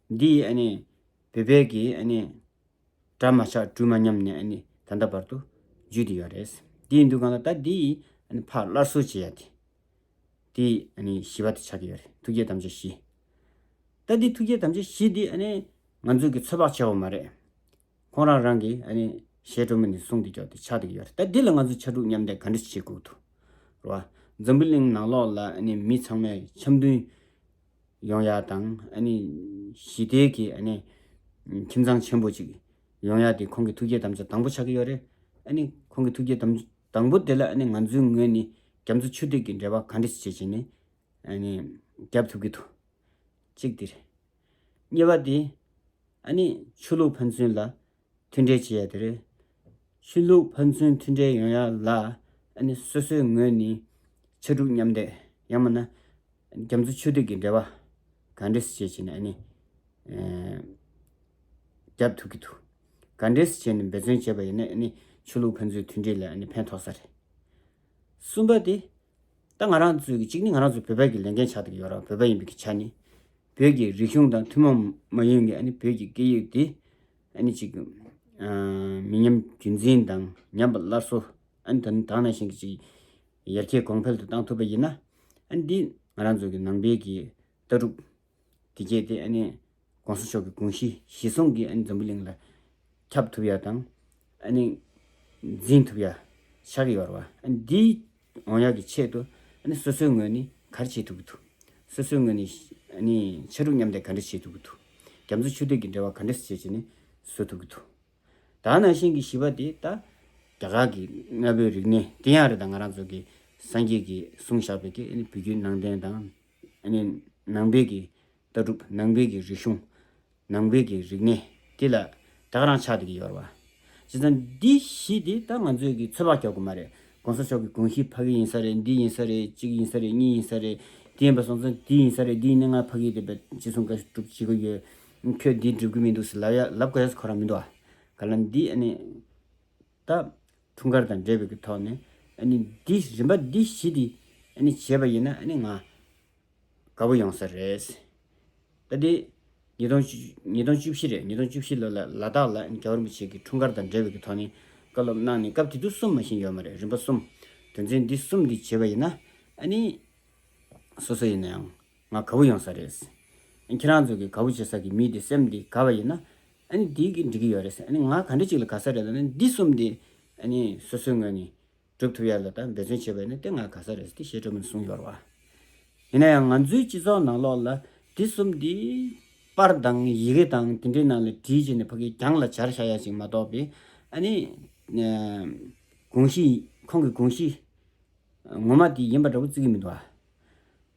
འདི་ཨ་ནི་བོད་པའི་གི་ཨ་ནི་སྒྲ་མ་ཆགས་འགྲོས་མ་ཉམས་ནས་ཨ་ནི་ད་ལྟ་བར་དུ་བརྒྱུད་དེ་ཡོད་རེད། དེ་ཡིན་དུས་སྒང་ལ་ད་འདི་ཨ་ནི་ཕར་སླར་གསོ་བྱེད་ཡ་དེ། དེ་ཨ་ནི་བཞི་པ་དེ་ཆགས་ཀྱི་ཡོད་རེད། ཐུགས་བསྐྱེད་དམ་བཅའ་བཞི། ད་འདི་ཐུགས་བསྐྱེད་དམ་བཅའ་བཞི་འདི་ཨ་ནི་ང་ཚོས་ཀྱི་ཚོད་དཔག་བྱེད་དགོས་མ་རེད། ཁོང་རང་རང་གིས་ཨ་ནི་ཞལ་དྲོན་མོ་ནས་གསུངས་ཏེ་ཀྱོག་དེ་ཆགས་བསྡད་ཀྱི་ཡོད་རེད། ད་འདི་ལ་ང་ཚོས་ཕྱར་གྲུ་མཉམ་འདེགས་ག་འདྲ་ཞིག་བྱེད་དགོས་འདུག་རེད་བ། འཛམ་བུ་གླིང་ནང་ལོགས་ལ་ཨ་ནི་མི་ཚང་མས་འཆམ་མཐུན་ཡོང་ཡ་དང་ཨ་ནི་ཞི་བདེ་གི་ཨ་ནི་ཁྱིམ་ཚང་ཆེན་པོ་ཅིག་ཡོང་ཡ་དེ་ཁོང་གི་ཐུགས་བསྐྱེད་དམ་བཅའ་དང་པོ་ཆགས་ཀྱི་ཡོད་རེད། ཨ་ནི་ཁོང་གི་ཐུགས་བསྐྱེད་དམ་དང་པོ་དེ་ལ་ཨ་ནི་ང་ཚོའི་ངོས་ནས་རྒྱ་མཚོ་ཆུ་གཏེར་གྱི་འབྲེལ་བ་ག་འདྲ་ཞིག་བྱེད་བྱས་ནས་ཨ་ནི་རྒྱབ་ཐུབ་ཀྱི་འདུག་གཅིག་དེ་རེད། གཉིས་པ་དེ་ཨ་ནི་ཆོས་ལུགས་ཕན་ཚུན་ལ་མཐུན་འབྲེལ་བྱེད་ཡ་དེ་རེད། ཆོས་ལུགས་ཕན་ཚུན་མཐུན་འབྲེལ་ཡོང་ཡ་ལ་ཨ་ནི་སོ་སོའི་ངོས་ནས་ཕྱར་གྲུ་མཉམ་འདེགས་ཡང་མིན་ན་རྒྱ་མཚོ་ཆུ་གཏེར་གྱི་འབྲེལ་བ་ག་འདྲ་ཞིག་བྱེད་བྱས་ནས་ཨ་ནི་ཨེ་རྒྱབ་ཐུབ་ཀྱི་འདུག་ག་འདྲ་ཞིག་བྱས་ནས་འབད་བརྩོན་བྱས་པ་ཡིན་ན་ཨ་ནི་ཆོས་ལུགས་ཕན་ཚུན་མཐུན་འབྲེལ་ལ་ཨ་ནི་ཕན་ཐོགས་ས་རེད། གསུམ་པ་དེ། ད་ང་རང་ཚོའི་གི་གཅིག་ནི་ང་རང་ཚོ་བོད་པའི་གི་ལས་འགན་ཆགས་བསྡད་ཀྱི་ཡོད་རེད། བོད་པ་ཡིན་པའི་གི་ཆ་ནས་བོད་ཀྱི་རིག་གཞུང་དང་ཐུན་མོང་མ་ཡིན་གྱི་ཨ་ནི་བོད་ཀྱི་སྐད་ཡིག་དེ་ཨ་ནི་ཅིག་ཨ་མི་ཉམས་རྒྱུན་འཛིན་དང་ཉམས་པ་སླར་གསོ། ཨ་ནི་ད་ནི་དེ་ནང་བཞིན་གྱི་ཅིག་ཡར་རྒྱས་གོང་འཕེལ་དུ་བཏང་ཐུབ་པ་ཡིན་ན་ཨ་ནི་འདི་ང་རང་ཚོ་གི་ནང་པའི་གི་ལྟ་གྲུབ་དེ་གས་དེ་ཨ་ནི་གོང་ས་མཆོག་གི་དགོངས་གཞི་གཞི་བཟུང་གིས་ཨ་ནི་འཛམ་བུ་གླིང་ལ་ཁྱབ་ཐུབ་ཡ་དང་ཨ་ནི་འཛིན་ཐུབ་ཡ་ཆགས་ཀྱི་ཡོད་རེད་བ། ཨ་ནི་འདི་འོང་ཡ་གི་ཆེད་དུ་ཨ་ནི་སོ་སོའི་ངོས་ནས་ག་རེ་བྱེད་ཐུབ་ཀྱི་འདུག་སོ་སོའི་ངོས་ནས་ཨ་ནི་ཕྱར་གྲུ་མཉམ་འདེགས་ག་འདྲ་བྱེད་ཐུབ་ཀྱི་འདུག་རྒྱ་མཚོ་ཆུ་གཏེར་གྱི་འབྲེལ་བ་ག་འདྲ་བྱེད་བྱས་ནས་བཟོ་ཐུབ་ཀྱི་འདུག་ད་ནང་བཞིན་གྱི་བཞི་པ་དེ་ད་རྒྱ་གར་གྱི་ལྔ་པོའི་རིག་གནས་དེ་ཡང་རེད། ད་ང་རང་ཚོ་གི་སངས་རྒྱས་ཀྱིས་གསུངས་བཞག་པའི་གི་ཨ་ནི་བོད་བརྒྱུད་ནང་བསྟན་དང་ཨ་ནི་ནང་པའི་གི་ལྟ་གྲུབ་ནང་པའི་གི་རིག་གཞུང་ནང་པའི་གི་རིག་གནས་དེ་ལ་ད་ག་རང་ཆགས་བསྡད་ཀྱི་ཡོད་རེད་བ། བྱས་ཙང་འདི་བཞི་དེ་ད་ང་ཚོས་ཀྱི་ཚོད་དཔག་རྒྱག་དགོས་མ་རེད། གོང་ས་མཆོག་གི་དགོངས་གཞི་ཕ་གི་ཡིན་ས་རེད། འདི་ཡིན་ས་རེད། གཅིག་ཡིན་ས་རེད། གཉིས་ཡིན་ས་རེད། དེ་ཡིན་པ་སོང་ཙང་འདི་ཡིན་ས་རེད། འདི་ཡིན་ན་ང་ཕ་གི་དེ་བས་ཅི་གསུང་བཀའ་སྒྲུབ་བྱེད་ཀྱི་ཡོད། ཁྱོད་འདི་འགྲུབ་ཀྱི་མི་འདུག་ཟེར་ལབ་ཡ་ལབ་དགོས་ཡ་ཁོ་རང་མི་འདུག་ཨ། ག་ལ་འདི་ཨ་ནི་ད་འཁྲུངས་སྐར་དང་འབྲེལ་བའི་གི་ཐོག་ནས་ཨ་ནི་འདི་རིམ་པ་འདི་བཞི་འདི་ཨ་ནི་བྱས་པ་ཡིན་ན་ཨ་ནི་ང་དགའ་པོ་ཡོང་ས་རེད། ད་དེ་ཉིས་སྟོང་བཅུ་ཉིས་སྟོང་བཅུ་བཞི་རེད། ཉིས་སྟོང་བཅུ་བཞི་ལོ་ལ་ལ་དྭགས་ལ་རྒྱལ་བ་རིན་པོ་ཆེ་གི་འཁྲུངས་སྐར་དང་འབྲེལ་བའི་གི་ཐོག་ནས་བཀའ་སློབ་གནང་ནས་སྐབས་དེ་དུས་གསུམ་མ་གཏོགས་ཡོད་མ་རེད། རིམ་པ་གསུམ། དོན་ཚན་འདི་གསུམ་འདི་བྱས་པ་ཡིན་ན་ཨ་ནི་སོ་སོ་ཡིན་ན་ཡང་ང་དགའ་པོ་ཡོང་ས་རེད། ཁྱེད་རང་ཚོ་གི་དགའ་པོ་བྱེད་ས་གི་མི་དེ་སེམས་དེ་དགའ་བ་ཡིན་ན་ཨ་ནི་དེ་གི་འགྲིག་གི་ཡོད་རེད། ཨ་ནི་ང་ག་འདྲ་ཅིག་ལ་དགའ་ས་རེད་ལབ་ན་འདི་གསུམ་དེ་ཨ་ནི་སོ་སོའི་ངོས་ནས་སྒྲུབ་ཐུབ་ཡ་ལ་ད་འབད་བརྩོན་བྱས་པ་ཡིན་ན་དེ་ང་དགའ་ས་རེད་ཟེར་ཏེ་ཞལ་དྲོན་མོ་གསུངས་ཡོད་རེད་བ། ཡིན་ན་ཡང་ང་ཚོའི་སྤྱི་ཚོགས་ནང་ལོགས་ལ་དེ་གསུམ་དེ་པར་དང་ཡི་གེ་དང་དེ་འདྲའི་ནང་ལ་བྲིས་བྱས་ནས་ཕ་གིའི་གྱང་ལ་སྦྱར་བཞག་ཡ་ཅིག་མ་གཏོགས་པའི་ཨ་ནི་དགོངས་གཞི་ཁོང་གི་དགོངས་གཞི་ངོ་མ་དེ་ཡིན་པ་འདྲ་པོ་བརྩི་གི་མི་འདུག་ཨ།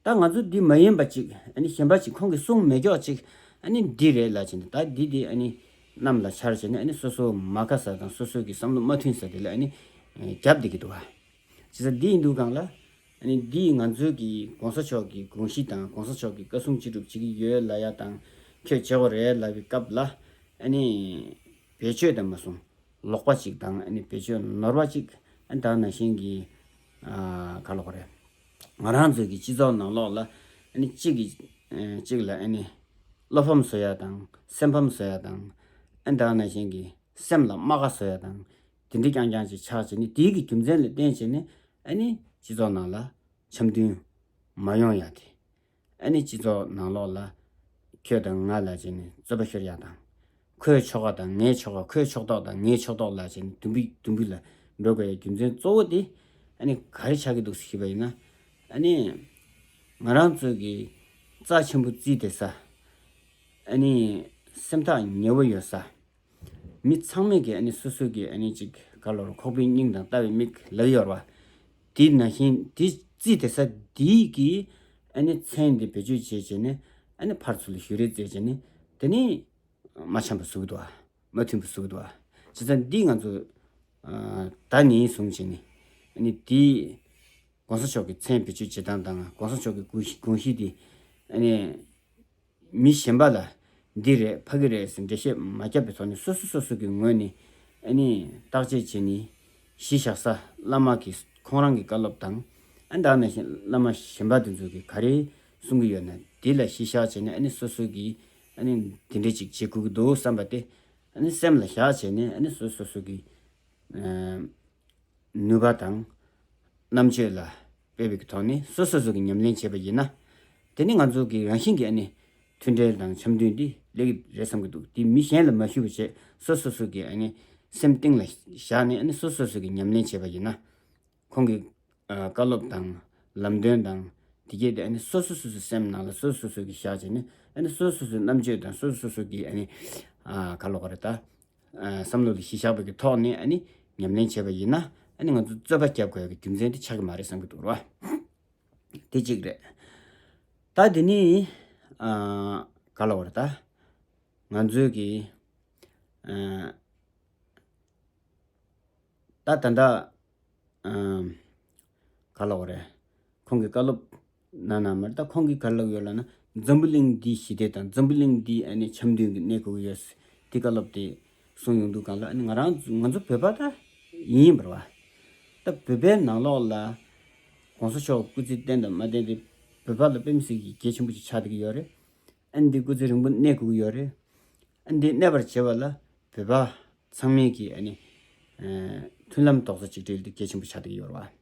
ད་ང་ཚོ་འདི་མ་ཡིན་པ་ཅིག་ཨ་ནི་གཞན་པ་ཅིག་ཁོང་གིས་གསུངས་མེད་ཀྱོག་ཅིག་ཨ་ནི་འདི་རེད་ལབ་བྱས་ནས་ད་འདི་དེ་ཨ་ནི་གནམ་ལ་འཕྱར་བྱས་ནས་ཨ་ནི་སོ་སོ་མ་དགའ་ས་དང་སོ་སོ་གི་བསམ་བློ་མ་མཐུན་ས་དེ་ལ་ཨ་ནི་རྒྱབ་བསྡད་ཀྱི་འདུག་ཨ། བྱས་ཙང་འདི་ཡིན་དུས་སྒང་ལ་ཨ་ནི་འདི་ང་ཚོའི་གི་གོང་ས་མཆོག་གི་དགོངས་གཞི་དང་གོང་ས་མཆོག་གི་བཀའ་གསུང་ཅི་སྒྲུབ་བྱེད་ཀྱི་ཡོད་ལབ་ཡ་དང་ཁྱོད་བྱེད་དགོས་རེད་ལབ་པའི་སྐབས་ལ་ཨ་ནི་བེད་སྤྱོད་དང་མ་སོང་ལོག་པ་ཅིག་དང་ཨ་ནི་བེད་སྤྱོད་ནོར་བ་ཅིག་ཨ་ནི་ད་ནང་བཞིན་གྱི་ཨ་ག་ལབ་དགོས་རེད། ང་རང་ཚོའི་གི་སྤྱི་ཚོགས་ནང་ལོགས་ལ་ཨ་ནི་གཅིག་གིས་ཨ་གཅིག་ལ་ཨ་ནི་བློ་ཕམ་བཟོ་ཡ་དང་སེམས་ཕམ་བཟོ་ཡ་དང་ཨ་ནི་ད་ནང་བཞིན་གྱི་སེམས་ལ་རྨ་ཁ་བཟོ་ཡ་དང་དེ་འདྲ་རྐྱང་རྐྱང་ཅིག་ཆགས་བྱས་ནས་དེའི་གི་རྒྱུ་མཚན་ལ་བརྟེན་བྱས་ནས་ཨ་ནི་སྤྱི་ཚོགས་ནང་ལ་འཆམ་མཐུན་མ་ཡོང་ཡ་དེ། ཨ་ནི་སྤྱི་ཚོགས་ནང་ལོགས་ལ་ཁྱོད་དང་ང་ལབ་བྱས་ནས་རྩོད་པ་ཤོར་ཡ་དང་། ཁོའི་ཕྱོགས་ཁ་དང་ངའི་ཕྱོགས་ཁ། ཁོའི་ཕྱོགས་གཏོགས་དང་ངའི་ཕྱོགས་གཏོགས་ལབ་བྱས་ནས་དུམ་བུ་དུམ་བུ་ལ་འགྲོ་དགོས་ཡ་རྒྱུ་མཚན་གཙོ་བོ་དེ་ཨ་ནི་ག་རེ་ཆགས་ཀྱི་འདུག་ཟེར་ཞུས་པ་ཡིན་ན། ཨ་ནི་ང་རང་ཚོ་གི་རྩ་ཆེན་པོ་རྩིས་དེ་ས་ཨ་ནི་སེམས་ཐག་ཉེ་བོ་ཡོད་ས། མི་ཚང་མས་ཀྱི་ཨ་ནི་སོ་སོ་གི་ཨ་ནི་ཅིག་ག་ལབ་རེད། ཁོག་པའི་སྙིང་དང་ལྟ་བའི་མིག་ལབ་ཡོད་རེད་བ། དེ་ནང་བཞིན་དེ་རྩིས་དེ་ས་དེའི་གི་ཨ་ནི་མཚན་དེ་བེད་སྤྱོད་བྱས་བྱས་ནས་ཨ་ནི་ཕར་ཚུར་ལ་ཞུ་རེས་བྱས་བྱས་ནས་དེ་ནི་མ་འཆམ་པ་བཟོ་གི་འདུག་བ། མ་མཐུན་པ་བཟོ་གི་འདུག་བ། བྱས་ཙང་འདི་ང་ཚོ་ཨ་ད་ནས་བཟུང་བྱས་ནས་ཨ་ནི་དེ་གོང་ས་མཆོག་གི་མཚན་བེད་སྤྱོད་བྱེད་སྟངས་དང་གོང་ས་མཆོག་གི་དགོངས་གཞི་དགོངས་གཞི་དེ་ཨ་ནི། མི་གཞན་པ་ལ་འདི་རེད་ཕ་གི་རེད་ཟེར་འགྲེལ་བཤད་མ་བརྒྱབ་པའི་ཐོག་ནས་སོ་སོ་སོ་སོ་གི་ངོས་ནས་ཨ་ནི་བརྟག་དཔྱད་བྱས་ནས་གཞི་བཞག་ས་བླ་མ་གི་ཁོང་རང་གི་བཀའ་སློབ་དང་ཨ་ནི་ད་ནང་བཞིན་བླ་མ་གཞན་པ་དེ་ཚོ་གིས་ག་རེ་གསུང་གི་ཡོད་ན་དེ་ལ་གཞི་བཞག་བྱས་ནས་ཨ་ནི་སོ་སོ་གིས་ཨ་ནི་དེ་འདྲས་ཅིག་བྱེད་དགོས་ཀྱི་འདུག་བསམ་པ་དེ་ཨ་ནི་སེམས་ལ་བཞག་བྱས་ནས་ཨ་ནི་སོ་སོ་སོ་གི་ཨ་ནུས་པ་དང་རྣམ་དཔྱོད་ལ་དཔེ་བའི་ཐོག་ནས་སོ་སོ་སོ་གི་ཉམས་ལེན་བྱས་པ་ཡིན་ན། དེ་ནི་ང་ཚོ་གི་རང་བཞིན་གྱིས་ཨ་ནི་ མཐུན་འབྲེལ་དང་འཆམ་མཐུན་འདི་སླེབས་ཀྱི་རེད་བསམ་གྱི་འདུག། འདི་མི་གཞན་ལ་མ་ཞུས་པ་བྱས་སོ་སོ་སོ་གི་ཨ་ནི་སེམས་གཏིང་ལ་བཞག་ནས་ཨ་ནི་སོ་སོ་སོ་གི་ཉམས་ལེན་བྱས་པ་ཡིན་ན། ཁོང་གི་ཨ་བཀའ་སློབ་དང་ལམ་སྟོན་དང་དེ་གས་དེ་ཨ་ནི་སོ་སོ་སོ་སོའི་སེམས་ནང་ལ་སོ་སོ་སོ་གི་བཞག་བྱས་ནས་ཨ་ནི་སོ་སོ་སོའི་རྣམ་དཔྱོད་དང་སོ་སོ་སོ་གི་ཨ་ནི་ཨ་ག་ལབ་དགོས་རེད་ད། ཨ་བསམ་བློ་ལ་གཞི་བཞག་པའི་གི་ཐོག་ནས་ཨ་ནི་ཉམས་ལེན་བྱས་པ་ཡིན་ན་ཨ་ནི་ང་ཚོ་རྩོད་པ་རྒྱབ་དགོས་ཡག་གི་རྒྱུ་མཚན་དེ་ཆགས་ཀྱི་མ་རེད་བསམ་གྱི་འདུག་ར། དེ་གཅིག་རེད། ད་དེ་ནི་ཨ་ག་ལབ་དགོས་རེད་ད། ང་ཚོའི་གི་ཨ་ད་ད་ལྟ་ཨ་ག་ལབ་དགོས་རེད། ཁོང་གི་བཀའ་སློབ་ནང་ན་མར་ད་ཁོང་གིས་ག་ལབ་ཡོད་ལབ་ན། འཛམ་བུ་གླིང་འདི་ཞི་བདེ་དང་འཛམ་བུ་གླིང་འདི་ཨ་ནི་འཆམ་མཐུན་གྱི་གནས་དགོས་ཀྱི་ཡོད། དེ་བཀའ་སློབ་དེ་གསུངས་ཡོང་དུས་སྒང་ལ་ཨ་ནི་ང་རང་ང་ཚོ་བོད་པ་ད་ཡིན་པ་རེད་བ། ད་བོད་པའི་ནང་ལོགས་ལ་གོང་ས་མཆོག་སྐུ་ཚེ་བརྟན་དང་མ་བརྟན་དེ་བོད་པ་ལ་དཔེ་མི་སྲིད་ཀྱི་གལ་ཆེན་པོ་ཅིག་ཆགས་བསྡད་ཀྱི་ཡོད་རེད། ཨ་ནི་འདི་སྐུ་ཚེ་རིང་པོ་གནས་དགོས་ཀྱི་ཡོད་རེད། ཨ་ནི་འདི་གནས་པར་བྱེད་པ་ལ་བོད་པ་ཚང་མས་ཀྱི་ཨ་ནི་ཨ་མཐུན་ལམ་རྡོག་རྩ་གཅིག་སྒྲིལ་འདི་གལ་ཆེན་པོ་ཆགས་བསྡད་ཀྱི་ཡོད་རེད་བ།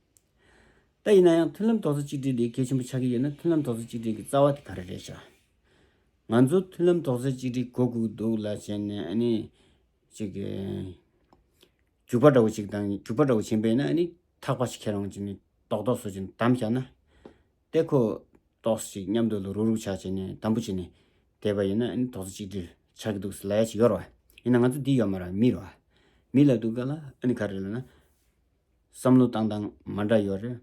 ད་ཡིན་ན་ཡང་མཐུན་ལམ་རྡོག་རྩ་གཅིག་སྒྲིལ་འདི་གལ་ཆེན་པོ་ཆགས་ཀྱི་ཡོད་ན་མཐུན་ལམ་རྡོག་རྩ་གཅིག་སྒྲིལ་གྱི་རྩ་བ་དེ་ག་རེ་རེད་ཤག། ང་ཚོ་མཐུན་ལམ་རྡོག་རྩ་གཅིག་སྒྲིལ་དགོས་དགོས་འདུག་ལབ་བྱས་ནས་ཨ་ནི་ཅིག་རྒྱུག་པ་འདྲ་བོ་ཅིག་དང་རྒྱུག་པ་འདྲ་བོ་བྱིན་པས་ན་ཨ་ནི་ཐག་པ་ཞིག་ཁྱེར་འོང་བྱས་ནས་ཏོག་ཏོག་བཟོ་བྱས་ནས་བསྡམས་བཞག་ན། དེ་ཁོ་ཏོག་ཙམ་ཅིག་མཉམ་དུ་ལ་རུག་རུག་ཆགས་བྱས་ནས་དམ་པོ་བྱས་ནས་བསྡད་པ་ཡིན་ན་ཨ་ནི་རྡོག་རྩ་གཅིག་སྒྲིལ་ཆགས་ཀྱི་འདུག་ཟེར་ལབ་ཡ་ཅིག་ཡོད་རེད་བ། ཡིན་ན་ང་ཚོ་འདི་ཡོད་མ་རེད། མི་རེད་བ། མི་ལབ་དུས་སྒང་ལ་ཨ་ནི་ག་རེ་ལབ་ན། བསམ་བློ་བཏང་སྟངས་མ་འདྲ་ཡོད་རེད།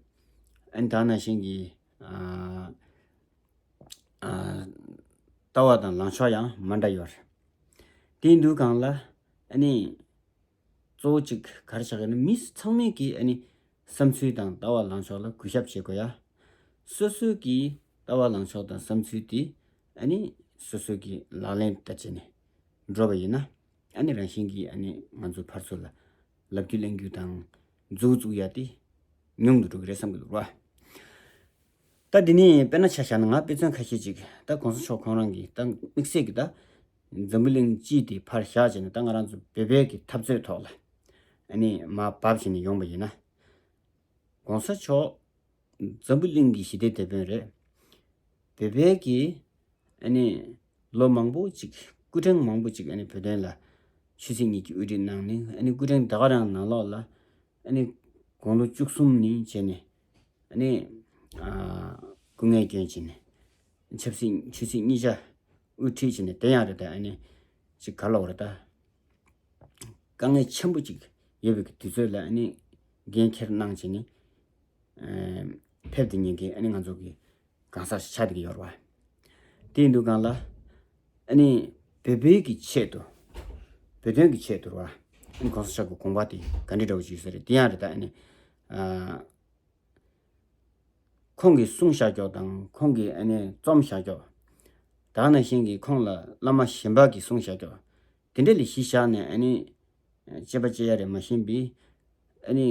ཨ་ནི་ད་ནང་བཞིན་གྱི་ཨ་ཨ་ལྟ་བ་དང་ལངས་ཕྱོགས་ཡང་མ་འདྲ་ཡོད་རེད། དེ་ཡིན་དུས་སྒང་ལ་ཨ་ནི་གཙོ་བོ་གཅིག་ག་རེ་ཆགས་ཀྱི་ན་མི་ཚང་མས་ཀྱི་ཨ་ནི་བསམ་ཚུལ་དང་ལྟ་བ་ལངས་ཕྱོགས་ལ་གུས་ཞབས་བྱེད་དགོས་ཡ། སོ་སོའི་གི་ལྟ་བ་ལངས་ཕྱོགས་དང་བསམ་ཚུལ་དེ་ཨ་ནི་སོ་སོའི་གི་ལག་ལེན་བསྟར་བྱས་ནས་འགྲོ་བ་ཡིན་ན། ཨ་ནི་རང་བཞིན་གྱིས་ཨ་ནི་ང་ཚོ་ཕར་ཚུར་ལ་ལབ་རྒྱུ་གླེང་རྒྱུ་དང་མཛུབ་བཙུགས་ཡ་དེ་ཉུང་དུ་འགྲོ་གི་རེད་བསམ་གྱི་འདུག་ར། ད་འདི་ནི་དཔེར་ན་ཆ་བཞག་ན་ང་དཔེ་མཚོན་ཁ་ཤས་ཅིག་ད་གོང་ས་མཆོག་ཁོང་རང་གིས་ད་དམིགས་བསལ་གྱི་ད་འཛམ་བུ་གླིང་སྤྱི་དེ་ཕར་བཞག་བྱས་ནས་ད་ང་རང་ཚོ་བོད་པའི་གི་འཐབ་རྩོད་ཐོག་ལ་ཨ་ནི་མར་བབས་བྱས་ནས་ཡོང་པ་ཡིན་ན། གོང་ས་མཆོག་འཛམ་བུ་གླིང་གི་ཞི་བདེའི་དེད་དཔོན་རེད། བོད་པའི་གི་ཨ་ནི་ལོ་མང་པོ་ཅིག་སྐུ་ཕྲེང་མང་པོ་ཅིག་ཨ་ནི་བོད་དོན་ལ་ཆོས་སྲིད་གཉིས་ཀྱི་དབུ་ཁྲིད་གནང་ནས་ཨ་ནི་སྐུ་ཕྲེང་ད་ག་རང་ནང་ལོགས་ལ་ཨ་ནི་དགུང་ལོ་བཅུ་གསུམ་ནས་བྱས་ནས་ཨ་ནི་ཨ་སྐུ་ངལ་བསྐྱོན་བྱས་ནས་ཆབ་སྲིད་ཆོས་སྲིད་གཉིས་ཆ་དབུ་ཁྲིད་བྱས་ནས་དེ་ཡང་རེད་ད། ཨ་ནི་ཅིག་ག་ལབ་དགོས་རེད་ད། དཀའ་ངལ་ཆེན་པོ་ཅིག་ཡོད་པའི་དུས་ཚོད་ལ་ཨ་ནི་འགན་འཁྱེར་གནང་བྱས་ནས་ཨ་ཕེབས་བསྡད་མཁན་གྱི་ཨ་ནི་ང་ཚོ་གི་གང་ཟག་ཞིག་ཆགས་བསྡད་ཀྱི་ཡོད་རེད་བ། དེ་ཡིན་དུས་སྒང་ལ་ཨ་ནི་བོད་པའི་གི་ཆེད་དུ་བོད་དོན་གྱི་ཆེད་དུ་རེད་བ། ཨ་ནི་གོང་ས་མཆོག་གི་དགོངས་པ་དེ་ག་འདྲ་འདྲ་བོ་ཅིག་ཡོད་ས་རེད། དེ་ཡང་རེད་ད། ཨ་ནི་ཨ་ཁོང་གིས་གསུངས་བཞག་ཀྱོག་དང་ཁོང་གིས་ཨ་ནི་རྩོམ་བཞག་ཀྱོག། ད་ག་ནང་བཞིན་གྱི་ཁོང་ལ་བླ་མ་གཞན་པ་གིས་གསུངས་བཞག་ཀྱོག། དེ་འདྲ་ལ་གཞི་བཞག་ནས་ཨ་ནི་དཔྱད་པ་དཔྱད་ཡ་རེད་མ་ཤེས་པས། ཨ་ནི་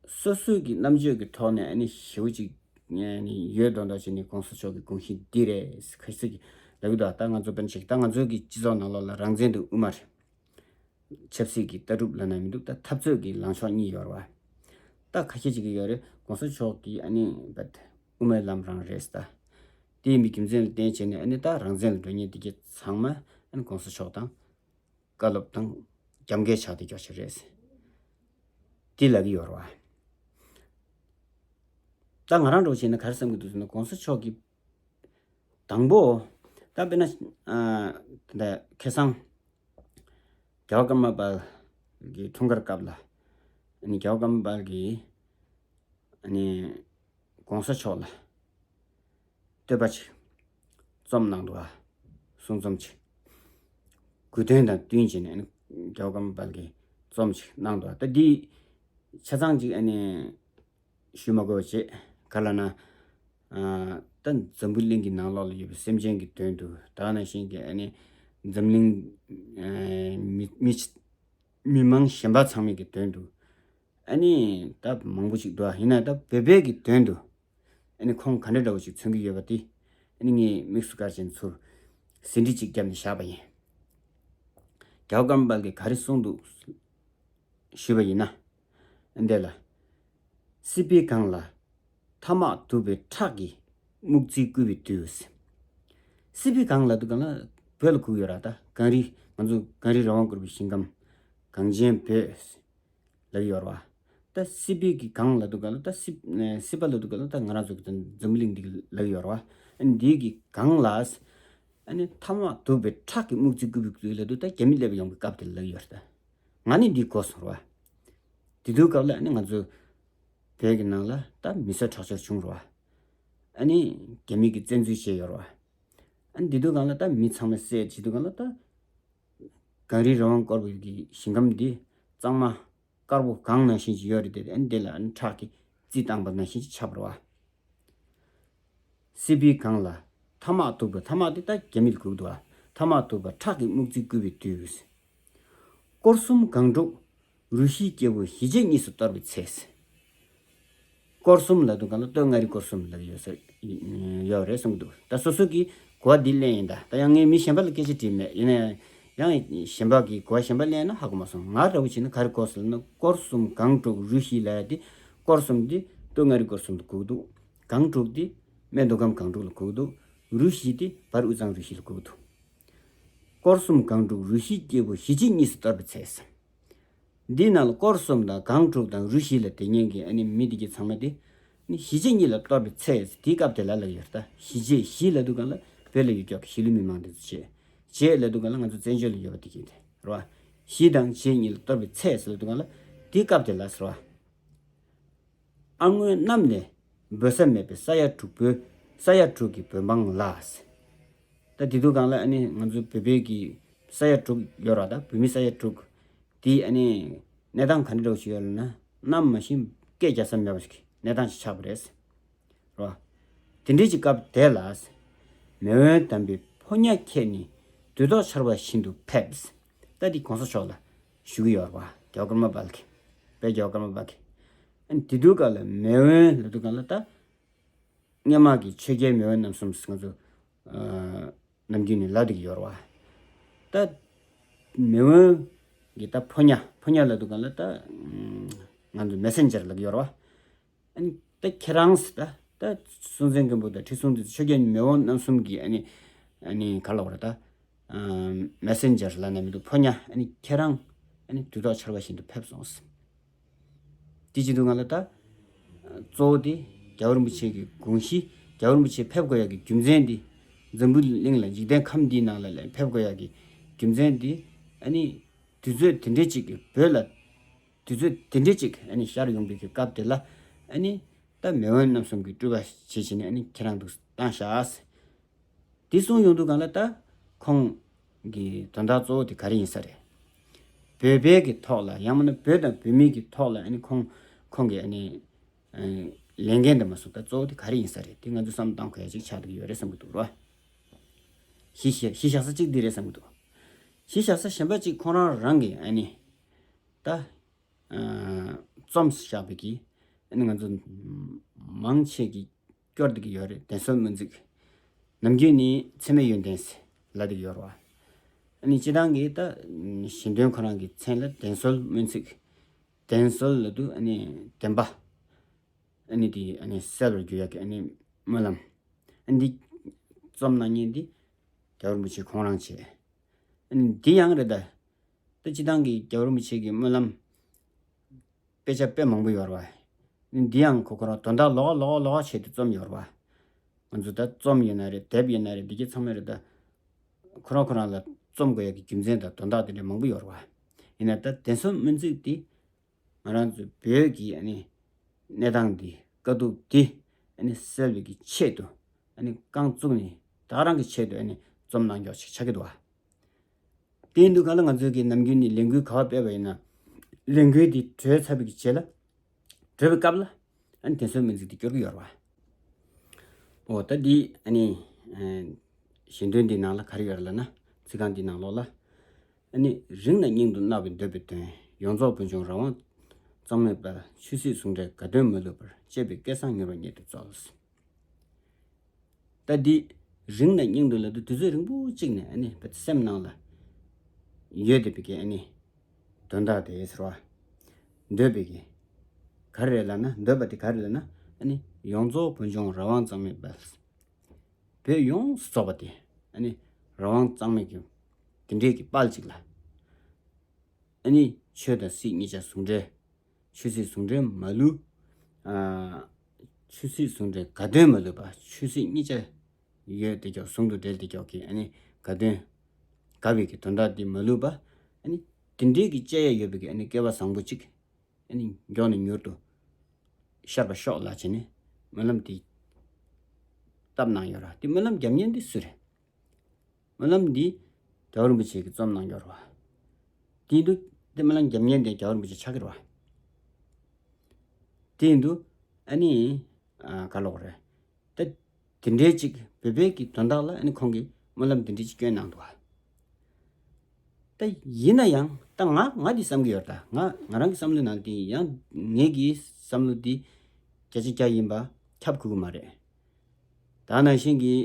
སོ་སོའི་གི་རྣམ་དཔྱོད་ཀྱི་ཐོག་ནས་ཨ་ནི་ཞེ་པོ་ཅིག་ཨ་ནི་ཡོད་མདོག་མདོག་བྱས་ནས་གོང་ས་མཆོག་གི་དགོངས་གཞི་འདི་རེད་ཁ་ཤས་ཀྱིས་ལབ་ཀྱི་འདུག། ད་ང་ཚོ་དཔེར་ན་ཆ་བཞག་ད་ང་ཚོའི་གི་སྤྱི་ཚོགས་ནང་ལོགས་ལ་རང་བཙན་དང་དབུ་མ་རེད། ཆབ་སྲིད་ཀྱི་ལྟ་གྲུབ་ལབ་ན་མི་འདུག། ད་འཐབ་རྩོད་ཀྱི་ལངས་ཕྱོགས་གཉིས་ཡོད་རེད་བ། ད་ཁ་ཤས་ཅིག་གིས་ཡོད་རེད། གོང་ས་མཆོག་གིས་ཨ་ནི་བད་དབུ་མའི་ལམ་རང་རེད་ཟེར། ད་དེ་ཡིན་པའི་རྒྱུ་མཚན་ལ་བརྟེན་བྱས་ནས་ཨ་ནི་ད་རང་བཙན་ལ་འགྲོ་མཁན་དེ་གྱད་ཚང་མ་ཨ་ནི་གོང་ས་མཆོག་དང་བཀའ་སློབ་དང་རྒྱབ་འགལ་ཆགས་བསྡད་ཀྱོག་ཞིག་རེད་ཟེར། དེ་ལབ་ཀྱི་ཡོད་རེད་བ། ད་ང་རང་འདྲ་བོ་བྱས་ན་ག་རེ་བསམ་གྱི་འདུག་ཟེར་ན་གོང་ས་མཆོག་གིས་དང་པོ། ད་དཔེར་ན་ཨ་ད་ཁ་སང་རྒྱལ་བ་ཀརྨ་པ་གི་འཁྲུངས་སྐར་སྐབས་ལ་ཨ་ནི་རྒྱལ་བ་ཀརྨ་པ་གིས་ཨ་ནི་གོང་ས་མཆོག་ལ་བསྟོད་པ་ཅིག་རྩོམ་གནང་འདུག་ཨ། གསུང་རྩོམ་ཅིག་གུས་སྟོན་དང་བསྟུན་བྱས་ནས་ཨ་ནི་རྒྱལ་བ་ཀརྨ་པ་གིས་རྩོམ་ཅིག་གནང་འདུག་ཨ། ད་འདི་ཆ་ཚང་ཅིག་ཨ་ནི་ཞུ་མ་དགོས་པ་བྱས། ག་ལབ་ན། ཨ་ད་འཛམ་བུ་གླིང་གི་ནང་ལོགས་ལ་ཡོད་པའི་སེམས་ཅན་གྱི་དོན་དུ། ད་ག་ནང་བཞིན་གྱི་ཨ་ནི་འཛམ་གླིང་ཨ་མི་མི་མི་མང་གཞན་པ་ཚང་མའི་གི་དོན་དུ། ཨ་ནི་ད་མང་པོ་ཅིག་འདུག། ཡིན་ན་ད་བོད་པའི་གི་དོན་དུ་ཨ་ནི་ཁོང་ག་འདྲ་འདྲ་བོ་ཅིག་མཚོན་གྱི་ཡོད་པ་དེ་ཨ་ནི་ངས་དམིགས་སུ་བཀར་བྱས་ཚུར་ཟིན་བྲིས་ཅིག་བརྒྱབ་ནས་བཞག་པ་ཡིན། རྒྱལ་བ་ཀརྨ་པ་གིས་ག་རེ་གསུངས་འདུག་ཞུས་པ་ཡིན་ན། འདི་ལ། སྲིད་པའི་སྒང་ལ་ཐ་མག་དུད་པའི་ཁྲག་གིས་སྨུག་རྩི་བསྐུས་པའི་དུས། སྲིད་པའི་གངས་ལབ་དུས་སྒང་ལ་བོད་ལ་གོ་གི་ཡོད་ར། ད་གངས་རི། ང་ཚོ་གངས་རི་རང་དབང་བསྐུར་བའི་ཞིང་ཁམས། གངས་ཅན་བོད་ལབ་ཀྱི་ཡོད་ར་བ། ད་སྲིད་པའི་གི་གངས་ལབ་དུས་སྒང་ལ། ད་སྲིད་སྲིད་པ་ལབ་དུས་སྒང་ལ་ད་ང་རང་ཚོ་གི་ད་འཛམ་བུ་གླིང་འདི་གི་ལབ་ཀྱི་ཡོད་ར་བ། ཨ་ནི་འདི་གི་གངས་ལ། ཨ་ནི་ཐ་མག་དུག་པའི་ཁྲག་གིས་རྨུགས་བྱེད་བསྐུལ་བའི་དུས་ལབ་དུས། ད་རྒྱ་མི་སླེབས་ཡོང་གི་སྐབས་དེ་ལབ་ཀྱི་ཡོད་རེད། ད་ང་ནི་འདི་གོ་སོང་ར་བ། དེ་དུས་སྐབས་ལ་ཨ་ནི་ང་ཚོ་བོད་ཀྱི་ནང་ལ་ད་མི་གསོད་ཁྲག་སྦྱོར་བྱུང་ར་བ། ཨ་ནི་རྒྱ་མི་གིས་བཙན་འཛུལ་བྱས་ཡོད་ར་བ། ཨ་ནི་དེ་དུས་སྒང་ལ་ད་མི་ཚང་མ་བསད་བྱེད་དུས་སྒང་ལ། ད་གངས་རི་རང་དབང་བསྐུར་བའི་གི་ཞིང་ཁམས་འདི་གཙང་མ་དཀར་པོ་གངས་ནང་བཞིན་ཅིག་ཡོད་རེད་དེ། ཨ་ནི་དེ་ལ་ཨ་ནི་ཁྲག་གིས་རྩིས་བཏང་པ་ནང་བཞིན་ཅིག་ཆགས་པ་རེད་བ། སྲིད་པའི་གངས་ལ་ཐ་མག་དུག་པ། ཐ་མག་དེ་ད་རྒྱ་མི་ལ་གོ་གི་འདུག་བ། ཐ་མག་དུག་པ་ཁྲག་གིས་རྨུགས་བྱེད་བསྐུལ་བའི་དུས། སྐོར་གསུམ་གངས་དྲུག་རུ་བཞིའི་སྐྱེས་བུ། ཞི་བྱེད་གཉིས་སུ་གཏོར་བའི་ཚེ། སྐོར་གསུམ་ལབ་དུས་སྒང་ལ་སྟོད་མངའ་རིས་སྐོར་གསུམ་ལབ་ཡོད་ས་ཡོད་རེད་གསུང་གི་འདུག། ད་སོ་སོ་གིས་གོ་བ་འདི་ལེན་ཡིན། ད་ད་ཡང་ངས་མི་གཞན་པ་ལ་སྐད་ཆ་དྲིས་མེད། ཡིན་ན་ཡང་གཞན་པ་གིས་གོ་བ་གཞན་པ་ལེན་ན་ཧ་གོ་མ་སོང་། ང་འདྲ་བོ་བྱས་ན་ག་རེ་གོ་སོང་ལབ་ན། སྐོར་གསུམ་གངས་དྲུག་རུ་བཞི་ལབ་ཡ་དེ། སྐོར་གསུམ་དེ་སྟོད་མངའ་རིས་སྐོར་གསུམ་དུ་གོ་གི་འདུག། གངས་དྲུག་དེ་སྨད་མདོ་ཁམས་གངས་དྲུག་ལ་གོ་གི་འདུག། རུ་བཞི་དེ་བར་དབུས་གཙང་རུ་བཞི་ལ་གོ་གི་འདུག། སྐོར་གསུམ་གངས་དྲུག་རུ་བཞིའི་སྐྱེས་བུ། ཞི་བྱེད་གཉིས་སུ་གཏོར་བའི་ཚེ། འདིའི་ནང་ལ་སྐོར་གསུམ་དང་གངས་དྲུག་དང་རུ་བཞི་ལ་དེ་ཉིད་ཀྱི་ཨ་ནི་མི་དེ་གྱད་ཚང་མ་དེ་ནི་ཞི་བྱེད་གཉིས་ལ་གཏོར་བའི་ཚེ། དེའི་སྐབས་དེ་ལ་ལབ་ཡོད་རེད། ད་ཞི་བྱེད། ཞི་ལབ་དུས་སྒང་ལ་བོད་ལ་ཡོད་ཀྱོག་གི་གཞིས་ལུས་མི་མང་དེ་ཚོ་བྱེད། བྱེད་ལབ་དུས་སྒང་ལ་ང་ཚོ་བཙན་བྱོལ་ལ་ཡོད་པ་དེ་གྱད་དེ་རེད་བ། ཞི་དང་བྱེད་གཉིས་ལ་གཏོར་བའི་ཚེ་ཟེར་ལབ་དུས་སྒང་ལ་དེའི་སྐབས་དེ་ལ་ཟེར་བ། ཨ་སྔོན་གནམ་ནས་འབོད་ས་མེད་པའི་ས་ཡ་དྲུག་པོའི། ས་ཡ་དྲུག་གི་བོད་འབངས་ལ། ད་དེ་དུས་སྒང་ལ་ཨ་ནི་ང་ཚོ་བོད་པའི་གི་ས་ཡ་དྲུག་ཡོད་ར། ད་བོད་མི་ས་ཡ་དྲུག་དེ་ཨ་ནི་གནས་སྟངས་ག་འདྲ་འདྲ་བོ་ཞིག་ཡོད་ལབ་ན། གནམ་མ་གཞི་སྐད་རྒྱག་ས་མེད་པ་ཞིག་གི་གནས་སྟངས་ཤིག་ཆགས་པ་རེད། རེད་བ། དེ་འདྲའི་ཅིག་སྐབས་དེ་ལ། མེས་དབོན་དམ་པའི་ཕོ་ཉ་ཁྱེར་ནས། དུས་ཐོག་ཆར་པ་བཞིན་དུ་ཕེབས། ད་འདི་གོང་ས་མཆོག་ལ་ཞུ་གི་ཡོད་རེད་བ། རྒྱལ་བ་ཀརྨ་པ་ལགས་ཀྱིས། དཔལ་རྒྱལ་བ་ཀརྨ་པ་ལགས་ཀྱིས། ཨ་ནི་དེ་དུས་སྐབས་ལ་མེས་དབོན་ལབ་དུས་སྒང་ལ། ད་སྔོན་མ་གི་ཆོས་རྒྱལ་མེས་དབོན་རྣམ་གསུམ་ཟེར་ང་ཚོ་ཨ་ནམ་རྒྱུན་ནས་ལབ་བསྡད་ཀྱི་ཡོད་རེད་བ། ད་མེས་དབོན་གྱི་ད་ཕོ་ཉ། ཕོ་ཉ་ལབ་དུས་སྒང་ལ་ད་ང་ཚོ་མེ་སེན་ཇར་ལབ་ཀྱི་ཡོད་རེད་བ། ཨ་ནི་ད་ཁྱེད་རང་ཟེར། ད་ད་སྲོང་བཙན་སྒམ་པོ་དང་ཁྲི་སྲོང་ལྡེ་བཙན། ཆོས་རྒྱལ་མེས་དབོན་རྣམ་གསུམ་གྱི་ཨ་ནི་ཨ་ནི་ག་ལབ་དགོས་རེད། ད་ཨ་མེ་སེན་ཇར་ལབ་ན་མི་འདུག། ཕོ་ཉ། ཨ་ནི་ཁྱེད་རང་ཨ་ནི་དུས་ཐོག་ཆར་པ་བཞིན་དུ་ཕེབས་སོང་ཟེར། དེ་བྱེད་དུས་སྒང་ལ་ད་གཙོ་བོ་དེ་རྒྱལ་བ་རིན་པོ་ཆེ་གི་དགོངས་གཞི། རྒྱལ་བ་རིན་པོ་ཆེ་ཕེབས་དགོས་ཡག་གི་རྒྱུ་མཚན་དེ། འཛམ་བུ་གླིང་ལ། འཇིག་རྟེན་ཁམས་འདིའི་ནང་ལ་ལ་ཕེབས་དགོས་ཡག་གི་རྒྱུ་མཚན་དེ། ཨ་ནི་དུས་ཚོད་དེ་འདྲའི་ཅིག་གི་བོད་ལ། དུས་ཚོད་དེ་འདྲའི་ཅིག་ཨ་ནི་ཤར་ཡོང་པའི་གི་སྐབས་དེ་ལ། ཨ་ནི་ད་མེས་དབོན་རྣམ་གསུམ་གྱི་སྤྲུལ་པ་བྱས་བྱས་ནས་ཨ་ནི་ཁྱེད་རང་འདུག་བཏང་ཤག་ཟེར། དེ་གསུངས་ཡོང་དུས་སྒང་ལ། ད་ཁོང་གི་དོན་དག་གཙོ་བོ་དེ་ག་རེ་ཡིན་ས་རེད། བོད་པའི་གི་ཐོག་ལ། ཡང་མིན་ན་བོད་དང་བོད་མིའི་གི་ཐོག་ལ་ཨ་ནི་ཁོང་ཁོང་གི་ཨ་ནི་ཨ་ལས་འགན་དེ་མ་གསུངས། ད་གཙོ་བོ་དེ་ག་རེ་ཡིན་ས་རེད། དེ་ང་ཚོས་བསམ་བློ་གཏོང་དགོས་ཡ་ཅིག་ཆགས་བསྡད་ཀྱི་ཡོད་རེད་བསམ་གྱི་འདུག་ར། གཞི་བཞག་གཞི་བཞག་ས་གཅིག་འདི་རེད་བསམ་གྱི་འདུག། གཞི་བཞག་ས་གཞན་པ་གཅིག་ཁོང་རང་རང་གི་ཨ་ནི་ད་ཨ་རྩོམ་བཞག་པའི་གི་ཨ་ནི་ང་ཚོ་མང་ཆེ་གིས་སྐྱོར་བསྡད་ཀྱི་ཡོད་རེད། བདེན་གསལ་སྨོན་ཚིག། ནམ་རྒྱུན་ནི་འཚེ་མེད་ཡོན་ཏན་ཟེར་ལབ་བསྡད་ཀྱི་ཡོད་རེད་བ། ཨ་ནི་སྤྱིར་བཏང་གི་ད་གཞན་དོན་ཁོ་རང་གི་མཚན་ལ་བདེན་གསལ་སྨོན་ཚིག། བདེན་གསལ་ལབ་དུས་ཨ་ནི་བདེན་པ། ཨ་ནི་དེ་ཨ་ནི་གསལ་བར་འགྱུར་ཡག་གི་ཨ་ནི་སྨོན་ལམ། ཨ་ནི་འདི་རྩོམ་གནང་མཁན་འདི་རྒྱལ་བ་རིན་པོ་ཆེ་ཁོང་རང་བྱས། ཨ་ནི་འདི་ཡང་རེད་ད། ད་སྤྱིར་བཏང་གི་རྒྱལ་བ་རིན་པོ་ཆེ་གི་སྨོན་ལམ་དཔེ་ཆ་དཔེ་མང་པོ་ཡོད་རེད་བ། ཨ་ནི་འདི་ཡང་ཁོ་ཁོ་རང་དོན་དག་ལོགས་ཀ་ལོགས་ཀ་ལོགས་ཀ་བྱས་ཏེ་རྩོམ་ཡོད་རེད་བ། ང་ཚོ་ད་རྩོམ་ཡིན་ན་རེད། དེབ་ཡིན་ན་རེད། འདི་གྱད་ཚང་མ་རེད་ད། ཁོ་རང་ཁོ་རང་ལ་རྩོམ་དགོས་ཡག་གི་རྒྱུ་མཚན་དང་དོན་དག་དེ་འདྲ་མང་པོ་ཡོད་རེད་བ། ཡིན་ན་ད་བདེན་གསལ་སྨོན་ཚིག་འདི་ང་རང་ཚོ་བོད་ཀྱི་ཨ་ནི་གནས་སྟངས་འདི། དཀའ་སྡུག་འདི་ཨ་ནི་སེལ་བའི་གི་ཆེད་དུ། ཨ་ནི་རྐང་བཙུགས་ནས་ད་ག་རང་གི་ཆེད་དུ་ཨ་ནི་རྩོམ་གནང་ཀྱོག་ཅིག་ཆགས་ཀྱི་འདུག་བ། དེ་ཡིན་དུས་སྒང་ལ་ང་ཚོས་ཀྱི་ནམ་རྒྱུན་ནས་ལས་འགུལ་ག་པར་སྤེལ་བ་ཡིན་ན། ལས་འགུལ་འདི་གྲོལ་ཚར་བའི་གི་རྗེས་ལ། གྲོལ་བའི་སྐབས་ལ་ཨ་ནི་བདེན་གསལ་སྨོན་ཚིག་འདི་སྐྱོར་གྱི་ཡོད་རེད་བ། འོ་ད་འདི་ཨ་ནི་ཨ་ཞལ་འདོན་འདི་ནང་ལ་ག་རེ་ཡོད་རེད་ལབ་ན། ཚིག་རྐང་འདི་ནང་ལོགས་ལ། ཨ་ནི་རིང་ནས་སྙིང་དུ་བརྣག་པའི་འདོད་པའི་དོན། ཡོངས་རྫོགས་བོད་ལྗོངས་རང་དབང་གཙང་མའི་དཔལ། ཆོས་སྲིད་ཟུང་འབྲེལ་དགའ་སྟོན་མ་ལུས་པར། གཅེས་པའི་སྐལ་བཟང་མྱུར་བ་མྱུར་དུ་སྩོལ། ད་འདི་རིང་ནས་སྙིང་དུ་ལབ་དུས་དུས་ཚོད་རིང་པོ་གཅིག་ནས་ཨ་ནི་བོད་སེམས་ནང་ལ་ཡོད་བསྡད་པའི་གི་ཨ་ནི་དོན་དག་དེ་ཟེར་བ། འདོད་པའི་གི་ག་རེ་རེད་ལབ་ན། འདོད་པ་དེ་ག་རེ་ལབ་ན། ཨ་ནི་ཡོངས་རྫོགས་བོད་ལྗོངས་རང་དབང་གཙང་མའི་དཔལ། བོད་ཡོངས་སུ་རྫོགས་པ་དེ་ ཨ་ནི་རང་དབང་གཙང་མའི་གི་དེ་འདྲའི་གི་དཔལ་ཅིག་ལ། ཨ་ནི་ཆོས་དང་སྲིད་གཉིས་ཆ་ཟུང་འབྲེལ། ཆོས་སྲིད་ཟུང་འབྲེལ་མ་ལུས། ཨ་ཆོས་སྲིད་ཟུང་འབྲེལ་དགའ་སྟོན་མ་ལུས་པ། ཆོས་སྲིད་གཉིས་ཆ་ཡོད་དེ་ཀྱོག་ཟུང་དུ་འབྲེལ་དེ་ཀྱོག་གི་ཨ་ནི་དགའ་སྟོན། དགའ་བའི་གི་དོན་དག་འདི་མ་ལུས་པ། ཨ་ནི་དེ་འདྲའི་གི་དཔྱད་ཡ་ཡོད་པའི་གི་ཨ་ནི་སྐལ་བ་བཟང་པོ་ཅིག་ཨ་ནི་མགྱོགས་ནས་མྱུར་དུ་ཤར་བ་ཤོག་ལ་བྱས་ནས་སྨོན་ལམ་འདི་བཏབ་གནང་ཡོད་ར། དེ་སྨོན་ལམ་རྒྱབ་མཁན་འདི་སུ་རེད། སྨོན་ལམ་འདི་རྒྱལ་བ་རིན་པོ་ཆེ་གིས་རྩོམ་གནང་ཡོད་ར་བ། དེ་ཡིན་དུས་དེ་སྨོན་ལམ་རྒྱབ་མཁན་དེ་རྒྱལ་བ་རིན་པོ་ཆེ་ཆགས་ཀྱི་ར་བ། དེ་ཡིན་དུས་ཨ་ནི་ཨ་ག་ལོག་རེད། ད་དེ་འདྲའི་ཅིག་བོད་པའི་གི་དོན་དག་ལ་ཨ་ནི་ཁོང་གིས་སྨོན་ལམ་དེ་འདྲའི་ཅིག་བསྐྱོན་གནང་འདུག་བ། ད་ཡིན་ན་ཡང་ད་ང་ང་འདི་བསམ་གྱི་ཡོད། ད་ང་ང་རང་གི་བསམ་བློའི་ནང་དེ་ཡང་ངེད་ཀྱི་བསམ་བློ་འདི་བརྒྱ་ཆ་བརྒྱ་ཡིན་པ་ཁྱབ་དགོས་ཀྱི་མ་རེད། ད་ནང་བཞིན་གྱི་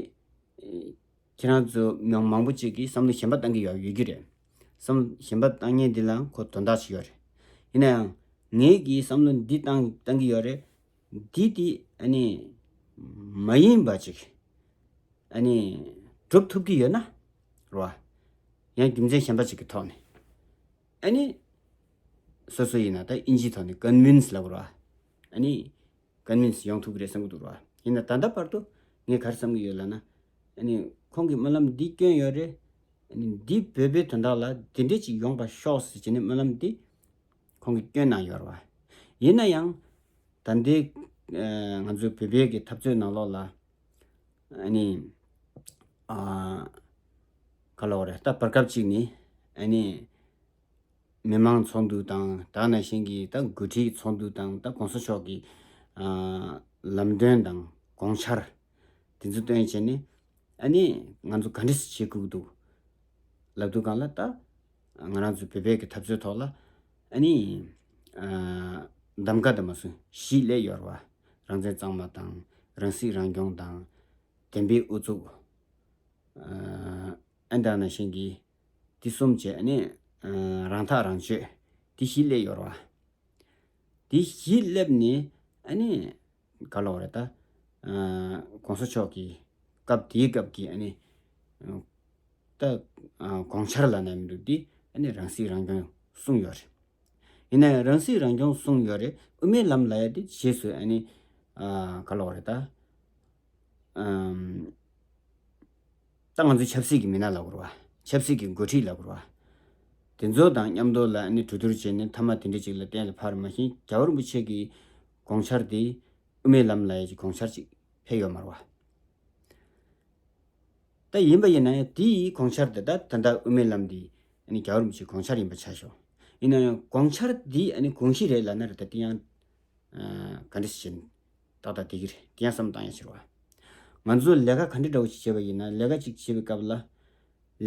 ཁྱེད་རང་ཚོ་མང་མང་པོ་ཅིག་གིས་བསམ་བློ་གཞན་པ་བཏང་གི་ཡོད་ཡོད་ཀྱི་རེད། བསམ་བློ་གཞན་པ་བཏང་མཁན་འདི་ལའང་ཁོ་དོན་དག་ཅིག་ཡོད་རེད། ཡིན་ན་ཡང་ངེད་ཀྱིས་བསམ་བློ་འདི་བཏང་བཏང་གི་ཡོད་རེད། འདི་དེ་ཨ་ནི་མ་ཡིན་པ་ཅིག་ཨ་ནི་སྒྲུབ་ཐུབ་ཀྱི་ཡོད་ན་རེད་བ། ཡང་རྒྱུ་མཚན་གཞན་པ་ཅིག་གི་ཐོག་ནས་ཨ་ནི་སོ་སོ་ཡིན་ན་ད་ཨིན་ཇིའི་ཐོག་ནས་ཀོན་ཝིན་སི་ལབ་དགོས་རེད་བ། ཨ་ནི་ཀོན་ཝིན་སི་ཡོང་ཐུབ་ཀྱི་རེད་བསམ་གྱི་འདུག་རེད་བ། ཡིན་ན་ད་ལྟ་བར་དུ་ངས་ག་རེ་བསམ་གྱི་ཡོད་ལབ་ན། ཨ་ནི་ཁོང་གིས་སྨོན་ལམ་འདི་བསྐྱོན་ཡོད་རེད། ཨ་ནི་འདི་བོད་པའི་དོན་དག་ལ་འདི་འདྲས་ཅིག་ཡོང་པ་ཤོག་ཟེར་བྱས་ནས་སྨོན་ལམ་འདི་ཁོང་གིས་བསྐྱོན་གནང་ཡོད་རེད་བ། ཡིན་ན་ཡང་ད་ལྟའི་ཨ་ང་ཚོའི་བོད་པའི་གི་འཐབ་རྩོད་ནང་ལོགས་ལ་ཨ་ནི་ཨ་ག་ལབ་དགོས་རེད། ད་བར་སྐབས་ཅིག་ནི་ཨ་ནི་མི་མང་ཚོགས་འདུ་དང་ད་ནང་བཞིན་གྱི་ད་འགོ་ཁྲིད་ཚོགས་འདུ་དང་ད་གོང་ས་མཆོག་གི་ཨ་ལམ་སྟོན་དང་དགོངས་འཆར་དེ་ཚོ་བཏོན་བྱས་ནས་ཨ་ནི་ང་ཚོ་ག་འདྲས་སེ་བྱེད་དགོས་ཀྱི་འདུག་ལབ་དུས་སྒང་ལ། ད་ང་རང་ཚོ་བོད་པའི་གི་འཐབ་རྩོད་ཐོག་ལ་ཨ་ནི་ཨ་གདམ་ག་དང་མ་སོང་བཞི་སླེབས་ཡོད་རེད་བ། རང་བཙན་གཙང་མ་དང་། རང་སྲིད་རང་སྐྱོང་དང་། བདེན་པའི་ཨུ་ཚུགས། ཨ་ཨ་འདྲ་ནང་བཞིན་གྱི་འདི་གསུམ་བྱས་ནས་ཨ་རང་ཐག་རང་གཅོད་འདི་བཞི་སླེབས་ཡོད་རེད་བ། འདི་བཞི་སླེབས་ནས་ཨ་ནི་ག་ལབ་དགོས་རེད། ད་ཨ་གོང་ས་མཆོག་གི་སྐབས་དེའི་སྐབས་ཀྱི་ཨ་ནི་ད་ཨ་དགོངས་འཆར་ལབ་ན་མི་འདུག་འདི་ཨ་ནི་རང་སྲིད་རང་སྐྱོང་གསུངས་ཡོད་རེད། ཡིན་ནའི་རང་སྲིད་རང་སྐྱོང་གསུངས་ཡོད་རེད། དབུ་མའི་ལམ་ལབ་ཡ་དེ་རྗེས་སུ་ཨ་ནི་ཨ་ག་ལབ་དགོས་རེད། ད་ཨམ་ད་ང་ཚོའི་ཆབ་སྲིད་ཀྱི་མི་སྣ་ལབ་དགོས་རེད་བ། ཆབ་སྲིད་ཀྱི་འགོ་ཁྲིད་ལབ་དགོས་རེད་བ། དེ་ཚོ་དང་མཉམ་དུ་ལ་ཨ་ནི་གྲོས་བསྡུར་བྱས་ནས་མཐའ་མ་དེ་འདྲ་ཅིག་ལ་གཏན་ལ་ཕབ་རེད། མ་གཞི་རྒྱལ་བ་རིན་པོ་ཆེ་གི་དགོངས་འཆར་དེ་དབུ་མའི་ལམ་ལབ་ཡ་གི་དགོངས་འཆར་ཅིག་ཕེབས་ཡོད་མ་རེད་བ། ད་ཡིན་པ་ཡིན་ན་ཡང་དེའི་དགོངས་འཆར་དེ་ད་ད་ལྟ་དབུ་མའི་ལམ་འདི་ཨ་ནི་རྒྱལ་བ་རིན་པོ་ཆེའི་དགོངས་འཆར་ཡིན་པ་ཆ་ཞོག་ཡིན་ན་ཡང་དགོངས་འཆར་འདི་ཨ་ནི་དགོངས་གཞི་རེད་ལབ་ན་རེད། ད་དེ་ཡང་ཨ་ག་འདྲ་ཞིག་ཏག་ཏག་དེ་གི་རེད། དེ་ཡང་བསམ་བཏང་ཡ་ཕྱིར་བ། ང་ཚོ་ལས་ཀ་ག་འདྲ་འདྲ་བོ་ཞིག་བྱས་པ་ཡིན་ན། ལས་ཀ་ཅིག་བྱེད་པའི་སྐབས་ལ་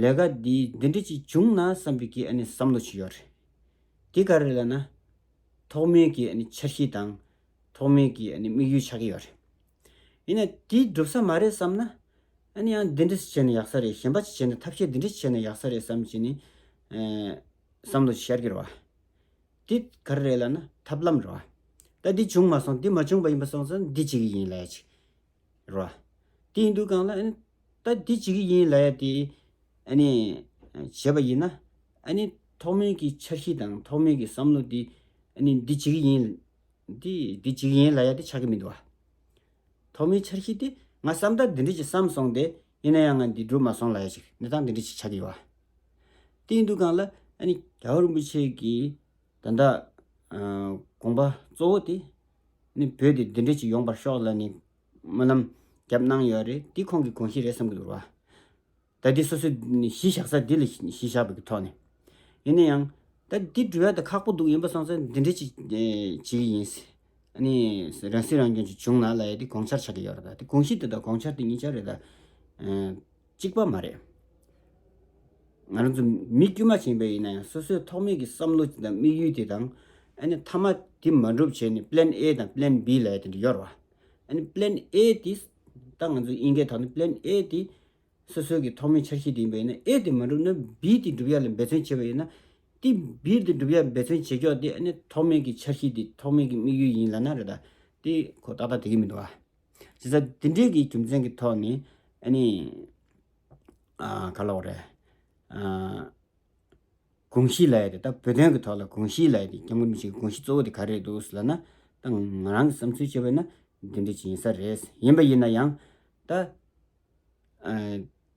ལས་ཀ་འདི་འདི་འདྲ་ཅིག་བྱུང་ན་བསམ་པའི་གི་ཨ་ནི་བསམ་བློ་ཅིག་ཡོད་རེད། དེ་ག་རེ་ལབ་ན། ཐོག་མའི་གི་ཨ་ནི་འཆར་གཞི་དང་ཐོག་མའི་གི་ཨ་ནི་དམིགས་ཡུལ་ཆགས་ཀྱི་ཡོད་རེད། ཡིན་ན་དེ་འགྲུབ་ས་མ་རེད་བསམ་ན། ཨ་ནི་ཡང་འདི་འདྲ་བྱས་ན་ཡག་ས་རེད། གཞན་པ་ཅིག་བྱས་ན། ཐབས་ཤེས་འདི་འདྲ་བྱས་ན་ཡག་ས་རེད་བསམ་བྱས་ནས་ཨ་བསམ་བློ་ཤར་གྱི་རེད་བ། དེ་ག་རེ་རེད་ལབ་ན་ཐབས་ལམ་རེད་བ། ད་འདི་བྱུང་མ་སོང་། འདི་མ་བྱུང་བ་ཡིན་པ་སོང་ཙང་འདི་བྱེད་ཀྱི་ཡིན་ལབ་ཡ་ཅིག་རེད་བ། དེ་ཡིན་དུས་སྒང་ལ་ཨ་ནི་ད་འདི་བྱེད་ཀྱི་ཡིན་ལབ་ཡ་དེ་ཨ་ནི་བྱས་པ་ཡིན་ན། ཨ་ནི་ཐོག་མའི་གི་འཆར་གཞི་དང་ཐོག་མའི་གི་བསམ་བློ་དེ་ཨ་ནི་འདི་བྱེད་ཀྱི་ཡིན། འདི་འདི་བྱེད་ཀྱི་ཡིན་ལབ་ཡ་དེ་ཆགས་ཀྱི་མི་འདུག་བ། ཐོག་མའི་འཆར་གཞི་དེ་ང་བསམ་ད་འདི་འདྲ་ཅིག་བསམ་སོང་སྟེ། ཡིན་ན་ཡང་ང་འདི་འགྲུབ་མ་སོང་ལབ་ཡ་ཅིག་གནས་སྟངས་འདི་འདྲ་ཅིག་ཆགས་ཀྱི་ཡོད་བ། དེ་ཡིན་དུས་སྒང་ལ་ཨ་ནི་རྒྱལ་བ་རིན་པོ་ཆེ་གི་ད་ལྟ་ཨ་དགོངས་པ་གཙོ་བོ་དེ་ནི་བོད་དེ་འདི་འདྲ་ཅིག་ཡོང་བར་ཤོག་ལབ་ནས་སྨོན་ལམ་བརྒྱབ་གནང་ཡོད་རེད། དེ་ཁོང་གི་དགོངས་གཞི་རེད་བསམ་གྱི་འདུག་བ། ད་འདི་སོ་སོས་གཞི་བཞག་ས་འདི་ལ་གཞི་བཞག་པའི་ཐོག་ནས། ཡིན་ན་ཡང་ད་འདི་འགྲུབ་ཡ་ད་ཁག་པོ་འདུག་ཡིན་པ་སོང་ཙང་འདི་འདྲ་ཅིག་ཨེ་བྱེད་ཀྱི་ཡིན། ཨ་ནི་རང་སྲིད་རང་སྐྱོང་ཅིག་བྱུང་ན་ལབ་ཡ་དེ་དགོངས་འཆར་ཆགས་ཀྱི་ཡོད་རེད། ད་དེ་དགོངས་གཞི་དེ་དང་དགོངས་འཆར་དེ་གཉིས་ཆ་རེད། ད་ཨེ་གཅིག་པ་མ་རེད། ང་རང་ཚོ་མི་དཀྱུས་མ་ཅིག་ཡིན་པ་ཡིན་ན་ཡང་སོ་སོའི་ཐོག་མའི་གི་བསམ་བློ་དེ་དང་དམིགས་ཡུལ་དེ་དང་། ཨ་ནི་མཐའ་མ་དེ་མ་འགྲུབ་བྱས་ནས་པི་ལན་ཨེ་དང་པི་ལན་བི་ལབ་ཡ་དེ་འདྲ་ཡོད་རེད་བ། ཨ་ནི་པི་ལན་ཨེ་དེ་ད་ང་ཚོ་དབྱིན་སྐད་ཐོག་ནས་པི་ལན་ཨེ་དེ་སོ་སོའི་གི་ཐོག་མའི་འཆར་གཞི་དེ་ཡིན་པ་ཡིན་ན། ཨེ་དེ་མ་འགྲུབ་ན་བི་དེ་འགྲུབ་ཡ་ལ་འབད་བརྩོན་བྱས་པ་ཡིན་ན། དེ་བི་དེ་འགྲུབ་ཡ་འབད་བརྩོན་བྱེད་ཀྱོག་དེ་ཨ་ནི་ཐོག་མའི་གི་འཆར་གཞི་དེ་ཐོག་མའི་གི་དམིགས་ཡུལ་ཡིན་ལབ་ན་རེད། ད་དེ་ཁོ་ཏག་ཏག་དེ་གི་མི་འདུག་ཨ། བྱས་ཙང་དེ་འདྲའི་གི་རྒྱུ་མཚན་གི་ཐོག་ནས་ཨ་ནི་ ཨ་ག་ལབ་དགོས་རེད། ཨ་དགོངས་གཞི་ལབ་ཡ་དེ། ད་བོད་དོན་གྱི་ཐོག་ལ་དགོངས་གཞི་ལབ་ཡ་དེ། སྐྱབས་མགོན་རིན་པོ་ཆེའི་དགོངས་གཞི་གཙོ་བོ་དེ་ག་རེ་རེད་འདུག་ཟེར་ལབ་ན། ད་ང་རང་གི་བསམ་ཚུལ་བྱས་པ་ཡིན་ན་འདི་འདྲ་ཅིག་ཡིན་ས་རེད། ཡིན་པ་ཡིན་ན་ཡང་ད། ཨ་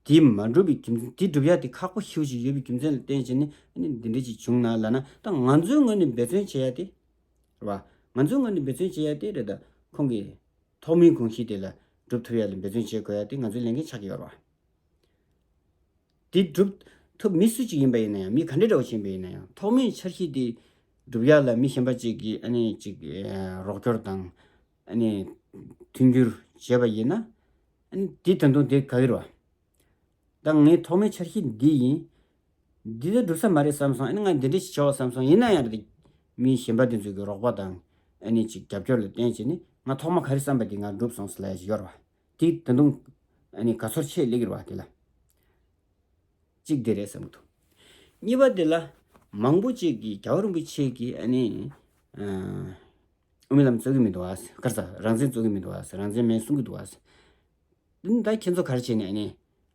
དེ་མ་འགྲུབ་པའི་རྒྱུ་མཚན། དེ་འགྲུབ་ཡ་དེ་ཁག་པོ་ཞེ་པོ་ཅིག་ཡོད་པའི་རྒྱུ་མཚན་ལ་བརྟེན་བྱས་ནས། ཨ་ནི་འདི་འདྲ་ཅིག་བྱུང་ན་ལབ་ན། ད་ང་ཚོའི་ངོས་ནས་འབད་བརྩོན་བྱེད་ཡ་དེ་རེད་བ། ང་ཚོའི་ངོས་ནས་འབད་བརྩོན་བྱེད་ཡ་དེ་རེད། ད་ཁོང་གི་ཐོག་མའི་དགོངས་གཞི་དེ་ལ་སྒྲུབ་ཐུབ་ཡ་ལ་འབད་བརྩོན་བྱེད་དགོས་ཡ་དེ་ང་ཚོའི་ལས་འགན་ཆགས་ཀྱི་ཡོད་རེད་བ། དེ་སྒྲུབ་ཐུབ། མི་སུ་གཅིག་ཡིན་པ་ཡིན་ན་ཡང་། མི་ག་འདྲ་འདྲ་བོ་ཞིག་ཡིན་པ་ཡིན་ན་ཡང་། ཐོག་མའི་འཆར་གཞི་དེ་སྒྲུབ་ཡ་ལ་མི་གཞན་པ་གཅིག་གིས་ཨ་ནི་ཅིག་ཨ་རོགས་སྐྱོར་དང་། ཨ་ནི་མཐུན་འགྱུར་བྱས་པ་ཡིན་ན། ཨ་ནི་དེ་ད་དུང་དེ་ག་གི་རེད་བ། ད་ངའི་ཐོག་མའི་འཆར་གཞི་འདི་ཡིན། འདི་ལས་འགྲུབ་ས་མ་རེད་བསམ་སོང་། ཨ་ནི་ང་འདི་འདྲ་ཞིག་བྱེད་དགོས་བསམ་སོང་། ཡིན་ན་ཡང་རེད། མི་གཞན་པ་དེ་ཚོའི་གི་རོགས་པ་དང་། ཨ་ནི་ཅིག་རྒྱབ་སྐྱོར་ལ་བརྟེན་བྱས་ནས་ང་ཐོག་མ་ག་རེ་བསམ་པ་དེ་ང་འགྲུབ་སོང་ཟེར་ལབ་ཡ་ཅིག་ཡོད་རེད་བ། དེ་ད་དུང་ཨ་ནི་དགའ་ཚོར་ཆེ་སླེབས་ཀྱི་རེད་བ། དེ་ལ་གཅིག་དེ་རེད་བསམ་གྱི་འདུག། གཉིས་པ་དེ་ལ་མང་པོ་ཅིག་གིས་རྒྱལ་བ་རིན་པོ་ཆེ་གིས་ཨ་ནི་ཨ་དབུ་མའི་ལམ་རྩོད་ཀྱི་མི་འདུག་ཨ། ག་རེ་ཟ། རང་བཙན་རྩོད་ཀྱི་མི་འདུག་ཨ། རང་བཙན་མེད་གསུང་གི་འདུག་ཨ། ད་ཁྱེད་ཚོ་ག་རེ་བྱས་ནས་ཨ་ནི་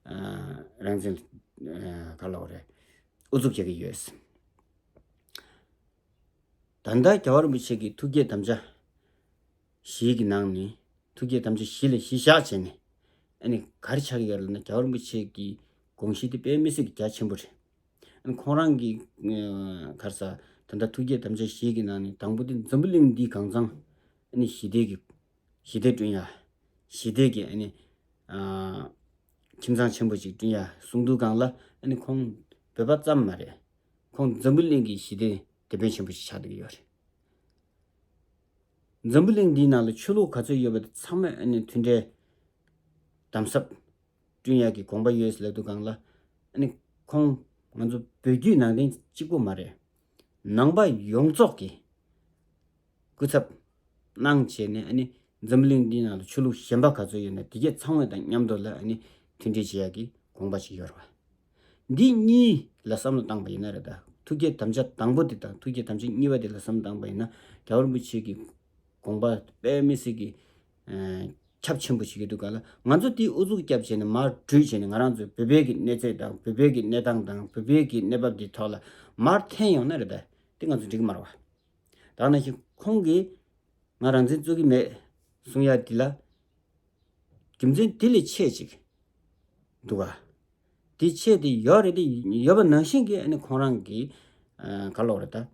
ཨ་རང་བཙན་ཨ་ག་ལབ་དགོས་རེད། ཨུ་ཚུགས་རྒྱག་གི་ཡོད། ད་ལྟ་རྒྱལ་བ་རིན་པོ་ཆེ་གི་ཐུགས་བསྐྱེད་དམ་བཅའ་བཞི་གི་ནང་ནས། ཐུགས་བསྐྱེད་དམ་བཅའ་བཞི་ལ་གཞི་བཞག་བྱས་ནས། ཨ་ནི་ག་རེ་ཆགས་ཀྱི་ཡོད་ལབ་ན། རྒྱལ་བ་རིན་པོ་ཆེ་གི་དགོངས་གཞི་དེ་དཔེ་མི་སྲིད་ཀྱི་རྒྱ་ཆེན་པོ་རེད། ཨ་ནི་ཁོང་རང་གི་ཨ་ག་རེ་ཟ། ད་ལྟ་ཐུགས་བསྐྱེད་དམ་བཅའ་བཞི་གི་ནང་ནས་དང་པོ་དེ་འཛམ་བུ་གླིང་འདིའི་གང་ཚང་ཨ་ནི་ཞི་བདེ་གི། ཞི་བདེ་བསྐྲུན་ཡ། ཞི་བདེ་གི་ཨ་ནི་ཨ་ཁྱིམ་ཚང་ཆེན་པོ་ཅིག་བསྐྲུན་ཡ་གསུང་དུས་སྒང་ལ། ཨ་ནི་ཁོང་བོད་པ་ཙམ་མ་རེད། ཁོང་འཛམ་བུ་གླིང་གི་ཞི་བདེའི་དེད་དཔོན་ཆེན་པོ་ཞིག་ཆགས་བསྡད་ཀྱི་ཡོད་རེད། འཛམ་བུ་གླིང་འདིའི་ནང་ལ་ཆོས་ལུགས་ག་ཚོད་ཡོད་པ་དེ་ཚང་མས་ཨ་ནི་མཐུན་འབྲེལ་དམ་ཟབ་བསྐྲུན་ཡག་གི་དགོངས་པ་ཡོད་ཟེར་ལབ་དུས་སྒང་ལ། ཨ་ནི་ཁོང་ང་ཚོ་བོད་བརྒྱུད་ནང་བསྟན་གཅིག་པོ་མ་རེད། ནང་པ་ཡོངས་རྫོགས་ཀྱི་སྐུ་ཚབ་གནང་བྱས་ནས། ཨ་ནི་འཛམ་བུ་གླིང་འདིའི་ནང་ལ་ཆོས་ལུགས་གཞན་པ་ག་ཚོད་ཡོད་ན་དེ་གས་ཚང་མ་དང་མཉམ་དུ་ལ་ཨ་ནི་མཐུན་འབྲེལ་བྱེད་ཡག་གི་དགོངས་པ་ཞིག་ཡོད་རེད་བ། འདི་གཉིས་ལ་བསམ་བློ་བཏང་པ་ཡིན་ན་རེད། ད་ཐུགས་བསྐྱེད་དམ་བཅའ་དང་པོ་དེ་དང་ཐུགས་བསྐྱེད་དམ་བཅའ་གཉིས་པ་དེ་ལ་བསམ་བློ་བཏང་པ་ཡིན་ན། རྒྱལ་བ་རིན་པོ་ཆེ་གི་དགོངས་པ་དཔེ་མི་སྲིད་ཀྱི་ཨ་ཁྱབ་ཆེན་པོ་ཞིག་ཡོད་དུས་སྒང་ལ། ང་ཚོ་དེ་ཨུ་ཚུགས་བརྒྱབ་བྱས་ནས་མར་བྲུས་བྱས་ནས། ང་རང་ཚོ་བོད་པའི་གི་གནས་ཚད་དང་། བོད་པའི་གི་གནས་སྟངས་དང་། བོད་པའི་གི་གནས་བབ་དེ་ཐོག་ལ་མར་འཐེན་ཡོང་ན་རེད། ད་དེ་ང་ཚོ་འགྲིག་གི་མ་རེད་བ། ད་ནང་བཞིན་ཁོང་གིས་ང་རང་བཙན་རྩོད་ཀྱི་མེད་གསུང་ཡ་དེ་ལ་རྒྱུ་མཚན་དེ་ལས་ཆེ་ཅིག་འདུག་ག། དེ་ཆེ་དེ་ཡོད་རེད། དེ་ཡོད་པ་ནང་བཞིན་གྱི་ཨ་ནི་ཁོང་རང་གིས་ཨ་ག་ལབ་དགོས་རེད། ད་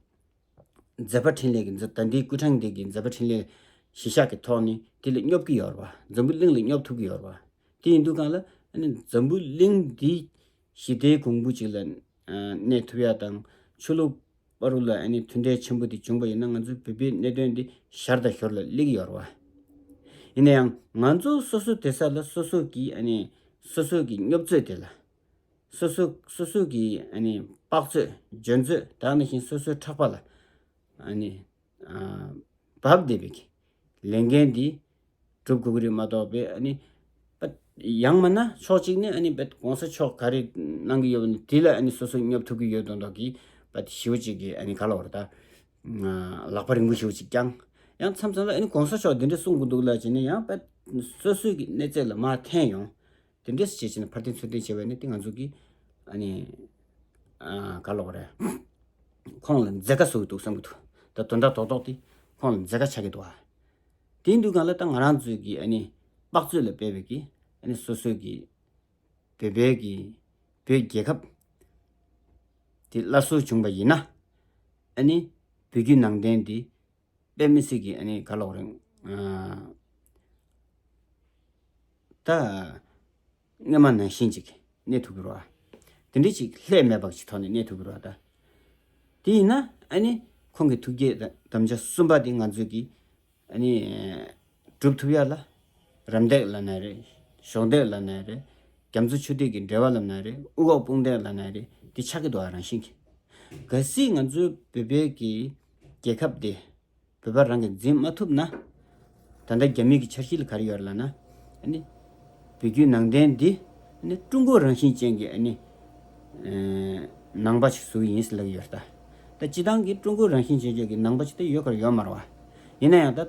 མཛད་པ་འཕྲིན་ལས་ཀྱི་མཛད། ད་འདིའི་སྐུ་ཕྲེང་འདི་གི་མཛད་པ་འཕྲིན་ལས་གཞི་བཞག་གི་ཐོག་ནས་དེ་ལ་སྙོབ་ཀྱི་ཡོད་རེད་བ། འཛམ་བུ་གླིང་ལ་སྙོབ་ཐུབ་ཀྱི་ཡོད་རེད་བ། དེ་ཡིན་དུས་སྒང་ལ་ཨ་ནི་འཛམ་བུ་གླིང་འདི་ཞི་བདེའི་གོང་བུ་ཅིག་ལ་ཨ་གནས་ཐུབ་ཡ་དང་། ཆོས་ལུགས་བར་ལ་ཨ་ནི་མཐུན་འབྲེལ་ཆེན་པོ་དེ་བྱུང་པ་ཡིན་ན། ང་ཚོའི་བོད་པའི་གནད་དོན་འདི་ཞར་དང་ཞོར་ལ་སླེབས་ཀྱི་ཡོད་རེད་བ། ཡིན་ན་ཡང་ང་ཚོ་སོ་སོ་བསྡད་ས་ལ་སོ་སོ་གི་ཨ་ནི་སོ་སོ་གི་སྙོབ་ཚོད་དེ་ལ། སོ་སོ་སོ་སོ་གི་ཨ་ནི་དཔག་ཚོད། འཇོན་ཚོད། ད་ནང་བཞིན་སོ་སོའི་ཕྲག་པ་ལ་ཨ་ནི་ཨ་བབས་བསྡད་པའི་གི་ལས་འགན་འདི་སྒྲུབ་དགོས་ཀྱི་རེད་མ་གཏོགས། པས་ཨ་ནི་པ་ཡང་མིན་ན་ཕྱོགས་གཅིག་ནས་ཨ་ནི་པ་གོང་ས་མཆོག་ག་རེ་གནང་གི་ཡོད་པ་ནི་དེ་ལ་ཨ་ནི་སོ་སོ་སྙོབ་ཐུབ་ཀྱི་ཡོད་མདོག་མདོག་གི་པ་དེ་ཞེ་པོ་ཅིག་གི་ཨ་ནི་ག་ལབ་དགོས་རེད། ད་ལག་པ་རིང་པོ་ཞེ་པོ་ཅིག་བརྐྱངས། ཡང་མཚམས་མཚམས་ལ་ཨ་ནི་གོང་ས་མཆོག་འདི་འདྲ་གསུང་གི་འདུག་ལབ་བྱས་ནས་ཡང་པ་སོ་སོའི་གི་གནས་ཚད་ལ་མར་འཐེན་ཡོང་། དེ་འདྲས་བྱས་བྱས་ནས་ཕར་འཐེན་ཚུར་འཐེན་བྱས་པ་ནི་དེ་ང་ཚོ་གི་ཨ་ནི་ཨ་ག་ལབ་དགོས་རེད། ཁོང་ལ་མཛད་དཀའ་བཟོ་གི་འདུག་བསམ་གྱི་འདུག། ད་དོན་དག་རྡོག་རྡོག་དེ་ཁོང་ལ་མཛད་དཀའ་ཆགས་ཀྱི་འདུག་ཨ། དེ་ཡིན་དུས་སྒང་ལ་ད་ང་རང་ཚོའི་གི་ཨ་ནི་དཔག་ཚོད་ལ་དཔག་པའི་གི་ཨ་ནི་སོ་སོའི་གི་བོད་པའི་གི་བོད་རྒྱལ་ཁབ་དེ་སླར་གསོ་བྱུང་པ་ཡིན་ན། ཨ་ནི་བོད་བརྒྱུད་ནང་བསྟན་དེ་དཔེ་མི་སྲིད་ཀྱི་ཨ་ནི་ག་ལབ་དགོས་རེད། ཨ་ད་སྔོན་མ་ནང་བཞིན་ཅིག་གནས་ཐུབ་ཀྱི་རེད་བ། དེ་འདྲ་ཅིག་ལྷད་མེད་པ་ཅིག་ཐོག་ནས་གནས་ཐུབ་ཀྱི་རེད་བ། ད་དེ་ཡིན་ན་ཨ་ནི་ཁོང་གི་ཐུགས་བསྐྱེད་དམ་བཅའ་གསུམ་པ་དེ་ང་ཚོས་ཀྱི་ཨ་ནི་སྒྲུབ་ཐུབ་ཡ་ལ། རམ་འདེགས་ལབ་ན་རེད། གཞོགས་འདེགས་ལབ་ན་རེད། རྒྱ་མཚོ་ཆུ་ཐིགས་ཀྱི་འབྲེལ་བ་ལབ་ན་རེད། དབུ་འོག་དཔུང་འདེགས་ལབ་ན་རེད། དེ་ཆགས་ཀྱི་འདུག་ཨ། རང་བཞིན་གྱིས། གལ་སྲིད་ང་ཚོའི་བོད་པའི་གི་རྒྱལ་ཁབ་དེ་བོད་པ་རང་གིས་འཛིན་མ་ཐུབ་ན། ད་ལྟ་རྒྱ་མི་གི་འཆར་གཞི་ལ་ག་རེ་ཡོད་རེད་ལབ་ན། ཨ་ནི་བོད་བརྒྱུད་ནང་བསྟན་འདི་ཨ་ནི་ཀྲུང་གོ་རང་བཞིན་ཅན་གྱི་ཨ་ནི་ཨེ་ནང་པ་ཞིག་བཟོ་གི་ཡིན་ཟེར་ལབ་ཀྱི་ཡོད་རེད། ད་ད་སྤྱི་བཏང་གི་ཀྲུང་གོ་རང་བཞིན་ཅན་གྱི་ནང་པ་ཞིག་ད་ཡོད་ག་རེ་ཡོད་མ་རེད་བ། ཡིན་ན་ཡང་ད་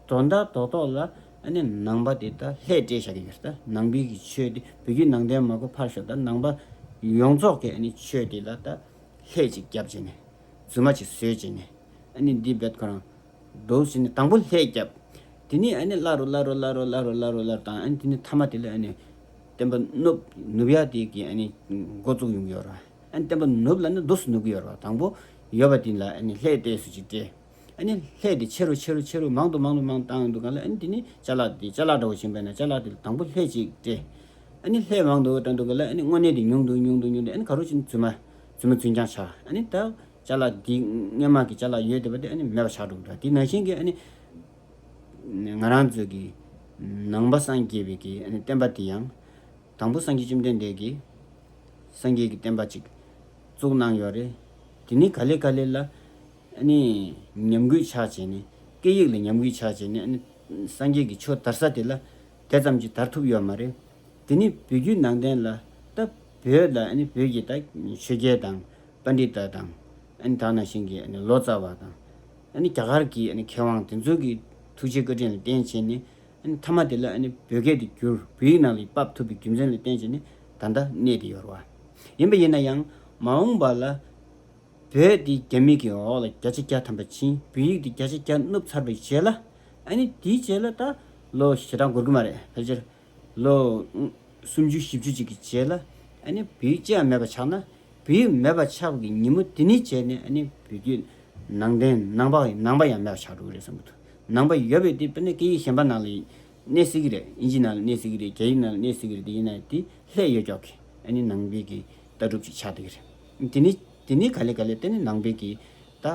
དོན་དག་རྡོག་རྡོག་ལ་ཨ་ ཨ་ནི་ནང་པ་དེ་ད་ལྷད་སྤྲད་བཞག་གི་ཡོད་རེད། ད་ནང་པའི་གི་ཆོས་དེ་བོད་བརྒྱུད་ནང་བསྟན་མ་གོ་ཕར་ཞོག་ད་ནང་པ་ཡོངས་རྫོགས་ཀྱི་ཨ་ནི་ཆོས་དེ་ལ་ད་ལྷད་ཅིག་བརྒྱབ་བྱས་ནས་རྫུན་མ་ཅིག་བཟོས་བྱས་ནས་ཨ་ནི་འདི་རྦད་ཁོ་རང་འདུག་བྱས་ནས་དང་པོ་ལྷད་བརྒྱབ། དེ་ནས་ཨ་ནི་སླར་རུ་སླར་རུ་སླར་རུ་སླར་རུ་སླར་རུ་སླར་རུ་སླར་དང་ཨ་ནི་དེ་ནས་མཐའ་མ་དེ་ལ་ཨ་ནི་བསྟན་པ་ནུབ་ནུབ་ཡག་དེ་གི་ཨ་ནི་འགོ་བཙུགས་ཡོང་གི་ཡོད་རེད། ཨ་ནི་བསྟན་པ་ནུབ་ལ་ནི་འདུག་སེ་ནུབ་ཀྱི་ཡོད་རེད། དང་པོ་ཡོད་པ་དེ་ལ་ཨ་ནི་ལྷད་བལྟས་སུ་ཅིག་སྤྲད། ཨ་ནི་ལྷད་དེ་ཆེ་རུ་ཆེ་རུ་ཆེ་རུ་མང་དུ་མང་དུ་མང་དུ་བཏང་ཡོང་དུས་སྒང་ལ་ཨ་ནི་དེ་ནི་ཅ་ལག་དེ་ཅ་ལག་འདྲ་བོ་བྱིན་པས་ན་ཅ་ལག་དེ་ལ་དང་པོ་ལྷད་ཅིག་སྤྲད། ཨ་ནི་ལྷད་མང་དུ་བཏང་དུས་སྒང་ལ་ཨ་ནི་དངོས་གནས་དེ་ཉུང་དུ་ཉུང་དུ་ཉུང་དུ་ཨ་ནི་ག་རུ་ཕྱིན་རྫུན་མ་རྫུན་མ་རྫུན་རྐྱང་ཆགས། ཨ་ནི་ད་ཅ་ལག་འདི་སྔོན་མ་གི་ཅ་ལག་ཡོད་བསྡད་པ་དེ་ཨ་ནི་མེད་པ་ཆགས་འགྲོ་གི་འདུག་དེ་ནང་བཞིན་གྱི་ཨ་ནི་ང་རང་ཚོ་གི་ནང་པ་སངས་རྒྱས་པའི་གི་ཨ་ནི་བསྟན་པ་དེ་ཡང་དང་པོ་སངས་རྒྱས་བཅོམ་ལྡན་འདས་ཀྱིས་སངས་རྒྱས་ཀྱི་བསྟན་པ་ཅིག་བཙུགས་གནང་ཡོད་རེད། དེ་ནི་ག་ལེ་ག་ལེ་ལ་ཨ་ནི་ཉམས་རྒུད་ཆགས་བྱས་ནས་སྐད་ཡིག་ལ་ཉམས་རྒུད་ཆགས་བྱས་ནས་ཨ་ནི་སངས་རྒྱས་ཀྱི་ཆོས་དར་ས་དེ་ལ་དེ་ཙམ་གྱིས་དར་ཐུབ་ཡོད་མ་རེད། དེ་ནི་བོད་བརྒྱུད་ནང་བསྟན་ལ་ད་བོད་ལ་ཨ་ནི་བོད་ཀྱི་ད་ཆོས་རྒྱལ་དང་པཎྜི་ཏ་དང་ཨ་ནི་ད་ནང་བཞིན་གྱི་ཨ་ནི་ལོ་ཙཱ་བ་དང་ཨ་ནི་རྒྱ་གར་གྱི་ཨ་ནི་མཁས་དབང་དེ་ཚོ་གི་ཐུགས་རྗེ་བཀའ་དྲིན་ལ་བརྟེན་བྱས་ནས་ཨ་ནི་མཐའ་མ་དེ་ལ་ཨ་ནི་བོད་སྐད་དུ་བསྒྱུར་བོད་ཡིག་ནང་ལ་ཕབ་ཐུབ་པའི་རྒྱུ་མཚན་ལ་བརྟེན་བྱས་ནས་ད་ལྟ་གནས་བསྡད་ཡོད་རེད་བ། ཡིན་པ་ཡིན་ན་ཡང་མ་འོངས་པ་ལ་བོད་འདི་རྒྱ་མི་གི་འོག་ལ་བརྒྱ་ཆ་བརྒྱ་ཐམ་པ་ཕྱིན། བོད་ཡིག་འདི་བརྒྱ་ཆ་བརྒྱ་བསྣུབས་ཚར་བའི་རྗེས་ལ་ཨ་ནི་དེའི་རྗེས་ལ་ད་ལོ་ཞེ་དྲག་འགོར་གི་མ་རེད། ཕལ་ཆེར་ལོ་སུམ་ཅུ་བཞི་བཅུ་ཅིག་གི་རྗེས་ལ་ཨ་ནི་བོད་ཡིག་ཅི་ཡང་མེད་པ་ཆགས་ན་བོད་ཡིག་མེད་པ་ཆགས་པའི་ཉིན་མོ་དེ་ནས་བྱས་ནས་ཨ་ནི་བོད་བརྒྱུད་ནང་བསྟན་ནང་པ་ནང་པ་ཡང་མེད་པ་ཆགས་འགྲོ་གི་རེད་བསམ་གྱི་འདུག་ནང་པ་ཡོད་པའི་དེ་དཔེར་ན་སྐད་ཡིག་གཞན་པ་ནང་ལ་གནས་སྲིད་ཀྱི་རེད། ཨིན་ཇི་ནང་ལ་གནས་སྲིད་ཀྱི་རེད། རྒྱ་ཡིག་ནང་ལ་གནས་སྲིད་ཀྱི་རེད། དེ་ཡིན་ན་དེ་ལྷད་ཡོད་ཀྱོག་གི་ཨ་ནི་ནང་པའི་གི་ལྟ་གྲུབ་ཅིག་ཆགས་བསྡད་ཀྱི་རེད། དེ་ནི་དེ་ནི་ག་ལེ་ག་ལེ་དེ་ནི་ནང་པའི་གི་ད་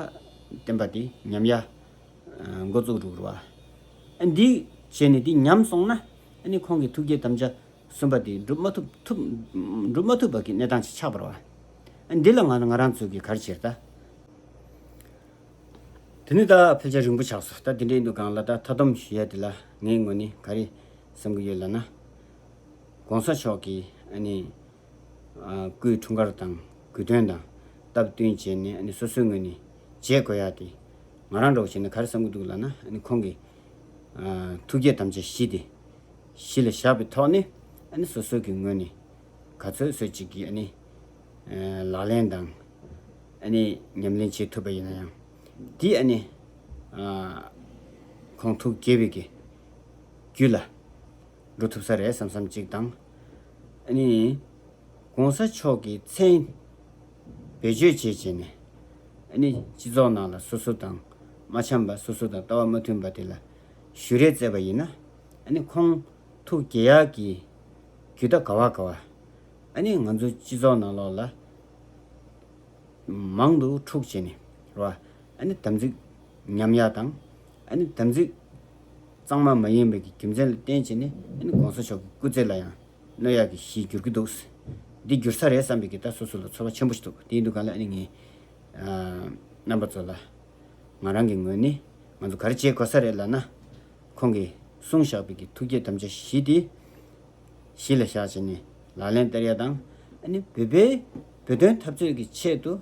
བསྟན་པ་དེ་ཉམས་ཡ་འགོ་བཙུགས་འགྲོ་གི་རེད་བ། ཨ་འདི་བྱས་ནས་དེ་ཉམས་སོང་ན་ཨ་ནི་ཁོང་གི་ཐུགས་བསྐྱེད་དམ་བཅའ་གསུམ་པ་དེ་འགྲུབ་མ་ཐུབ་ཐུབ་འགྲུབ་མ་ཐུབ་པ་གི་གནས་སྟངས་ཅིག་ཆགས་པ་རེད་བ། ཨ་འདི་ལ་ང་ང་རང་ཚོས་གི་ག་རེ་བྱེད་ད། དེ་ནི་ད་ཕལ་ཆེར་རིང་པོ་ཆགས་སོང་། ད་དེ་འདྲ་ཡིན་དུས་སྒང་ལ་ད་མཐའ་སྡོམ་ཞུ་ཡ་དེ་ལ་ངའི་ངོས་ནས་ག་རེ་བསམ་གྱི་ཡོད་ལབ་ན། ༸གོང་ས་མཆོག་གིས་ཨ་ནི་ཨ་སྐུའི་འཁྲུངས་སྐར་དང་དགུང་སྟོན་དང་སྟབས་བསྟུན་བྱས་ནས་ཨ་ནི་སོ་སོའི་ངོས་ནས་བྱེད་དགོས་ཡ་དེ་ང་རང་འདྲ་བོ་བྱས་ན་ག་རེ་བསམ་གྱི་འདུག་ལབ་ན། ཨ་ནི་ཁོང་གི་ཨ་ཐུགས་བསྐྱེད་དམ་བཅའ་བཞི་དེ་གཞི་ལ་བཞག་པའི་ཐོག་ནས་ཨ་ནི་སོ་སོ་གི་ངོས་ནས་ག་ཚོད་ཚོད་ཅིག་གིས་ཨ་ནི་ཨ་ལག་ལེན་དང་ཨ་ནི་ཉམས་ལེན་བྱེད་ཐུབ་པ་ཡིན་ན་ཡང་དེ་ཨ་ནི་ཨ་ཁོང་ཐུགས་དགྱེས་པའི་གི་རྒྱུད་ལ་འགྲོ་ཐུབ་ས་རེད་བསམ་བསམ་གཅིག་དང་། ཨ་ནི་༸གོང་ས་མཆོག་གི་མཚན་བེད་སྤྱོད་བྱས་བྱས་ནས་ཨ་ནི་སྤྱི་ཚོགས་ནང་ལ་སོ་སོ་དང་མ་འཆམ་པ་སོ་སོ་དང་ལྟ་བ་མ་མཐུན་པ་དེ་ལ་ཞུ་རེ་བཙལ་བ་ཡིན་ན་ཨ་ནི་ཁོང་ཐུགས་དགྱེས་ཡག་གི་རྒྱུ་ད་ག་བ་ག་བ་ཨ་ནི་ང་ཚོ་སྤྱི་ཚོགས་ནང་ལོགས་ལ་མང་དུ་འཁྲུག་བྱས་ནས་རེད་བ། ཨ་ནི་དམ་ཚིག་ཉམས་ཡག་དང་ཨ་ནི་དམ་ཚིག་གཙང་མ་མ་ཡིན་པའི་གི་རྒྱུ་མཚན་ལ་བརྟེན་བྱས་ནས་ཨ་ནི་༸གོང་ས་མཆོག་གི་སྐུ་ཚེ་ལ་ཡང་གནོད་ཡག་གི་གཞི་འགྱུར་གྱི་འདུག་འདི་འགྱུར་ས་རེད་བསམ་པའི་གི་ད་སོ་སོ་ལ་ཚོར་བ་ཆེན་པོ་ཞིག་འདུག་དེ་ཡིན་དུས་གང་ལ་ཨ་ནི་ངས་ཨ་རྣམ་པ་ཚོ་ལ་ང་རང་གི་ངོས་ནས་ང་ཚོ་ག་རེ་བྱེད་དགོས་ས་རེད་ལབ་ན། ཁོང་གིས་གསུངས་བཞག་པའི་གི་ཐུགས་བསྐྱེད་དམ་བཅའ་བཞི་དེ་གཞི་ལ་བཞག་བྱས་ནས་ལག་ལེན་བསྟར་ཡ་དང་། ཨ་ནི་བོད་པའི་བོད་དོན་འཐབ་རྩོད་ཀྱི་ཆེད་དུ་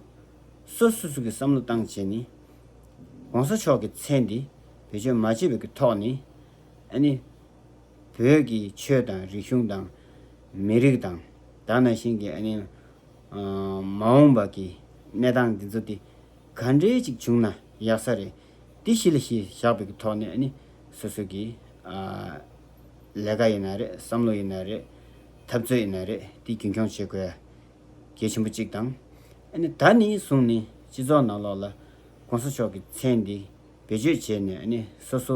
སོ་སོ་སོ་གི་བསམ་བློ་བཏང་བྱས་ནས་༸གོང་ས་མཆོག་གི་མཚན་འདི་བེད་སྤྱོད་མ་བྱས་པའི་གི་ཐོག་ནས་ཨ་ནི་བོད་ཀྱི་ཆོས་དང་རིག་གཞུང་དང་མི་རིགས་དང་ད་ནང་བཞིན་གྱི་ཨ་ནི་ཨ་མ་འོངས་པ་གི་གནས་སྟངས་འདི་ཚོ་དེ་ག་འདྲས་ཅིག་བྱུང་ན་ཡག་ས་རེད། དེ་གཞི་ལ་གཞི་བཞག་པའི་གི་ཐོག་ནས་ཨ་ནི་སོ་སོ་གི་ཨ་ལས་ཀ་ཡིན་ན་རེད། བསམ་བློ་ཡིན་ན་རེད། འཐབ་རྩོད་ཡིན་ན་རེད། དེ་རྒྱུན་འཁྱོངས་བྱེད་དགོས་ཡ་གལ་ཆེན་པོ་གཅིག་དང་། ཨ་ནི་ད་ནས་བཟུང་ནས་སྤྱི་ཚོགས་ནང་ལོགས་ལ་༸གོང་ས་མཆོག་གི་མཚན་འདི་བེད་སྤྱོད་བྱས་ནས་ཨ་ནི་སོ་སོ་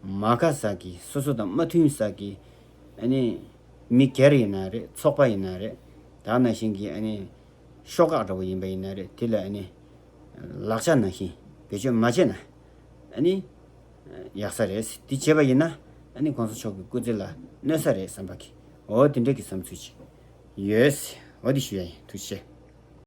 མ་དགའ་ས་གི་སོ་སོ་དང་མ་མཐུན་ས་གི་ཨ་ནི་མི་སྒེར་ཡིན་ན་རེད། ཚོགས་པ་ཡིན་ན་རེད། ད་ནང་བཞིན་གྱི་ཨ་ནི་ཤོག་ཁག་འདྲ་བོ་ཡིན་པ་ཡིན་ན་རེད། དེ་ལ་ཨ་ནི་ལག་ཆ་ནང་བཞིན་བེད་སྤྱོད་མ་བྱས་ན་ཨ་ནི་ཡག་ས་རེད། དེ་བྱས་པ་ཡིན་ན་ཨ་ནི་༸གོང་ས་མཆོག་གི་སྐུ་ཚེ་ལ་གནོད་ས་རེད་བསམ་པ་གི་འོ་དེ་འདྲ་གི་བསམ་ཚུལ་ཅིག་ཡོད། འོ་དེ་ཞུ་ཡ་ཡིན། ཐུགས་རྗེ་ཆེ།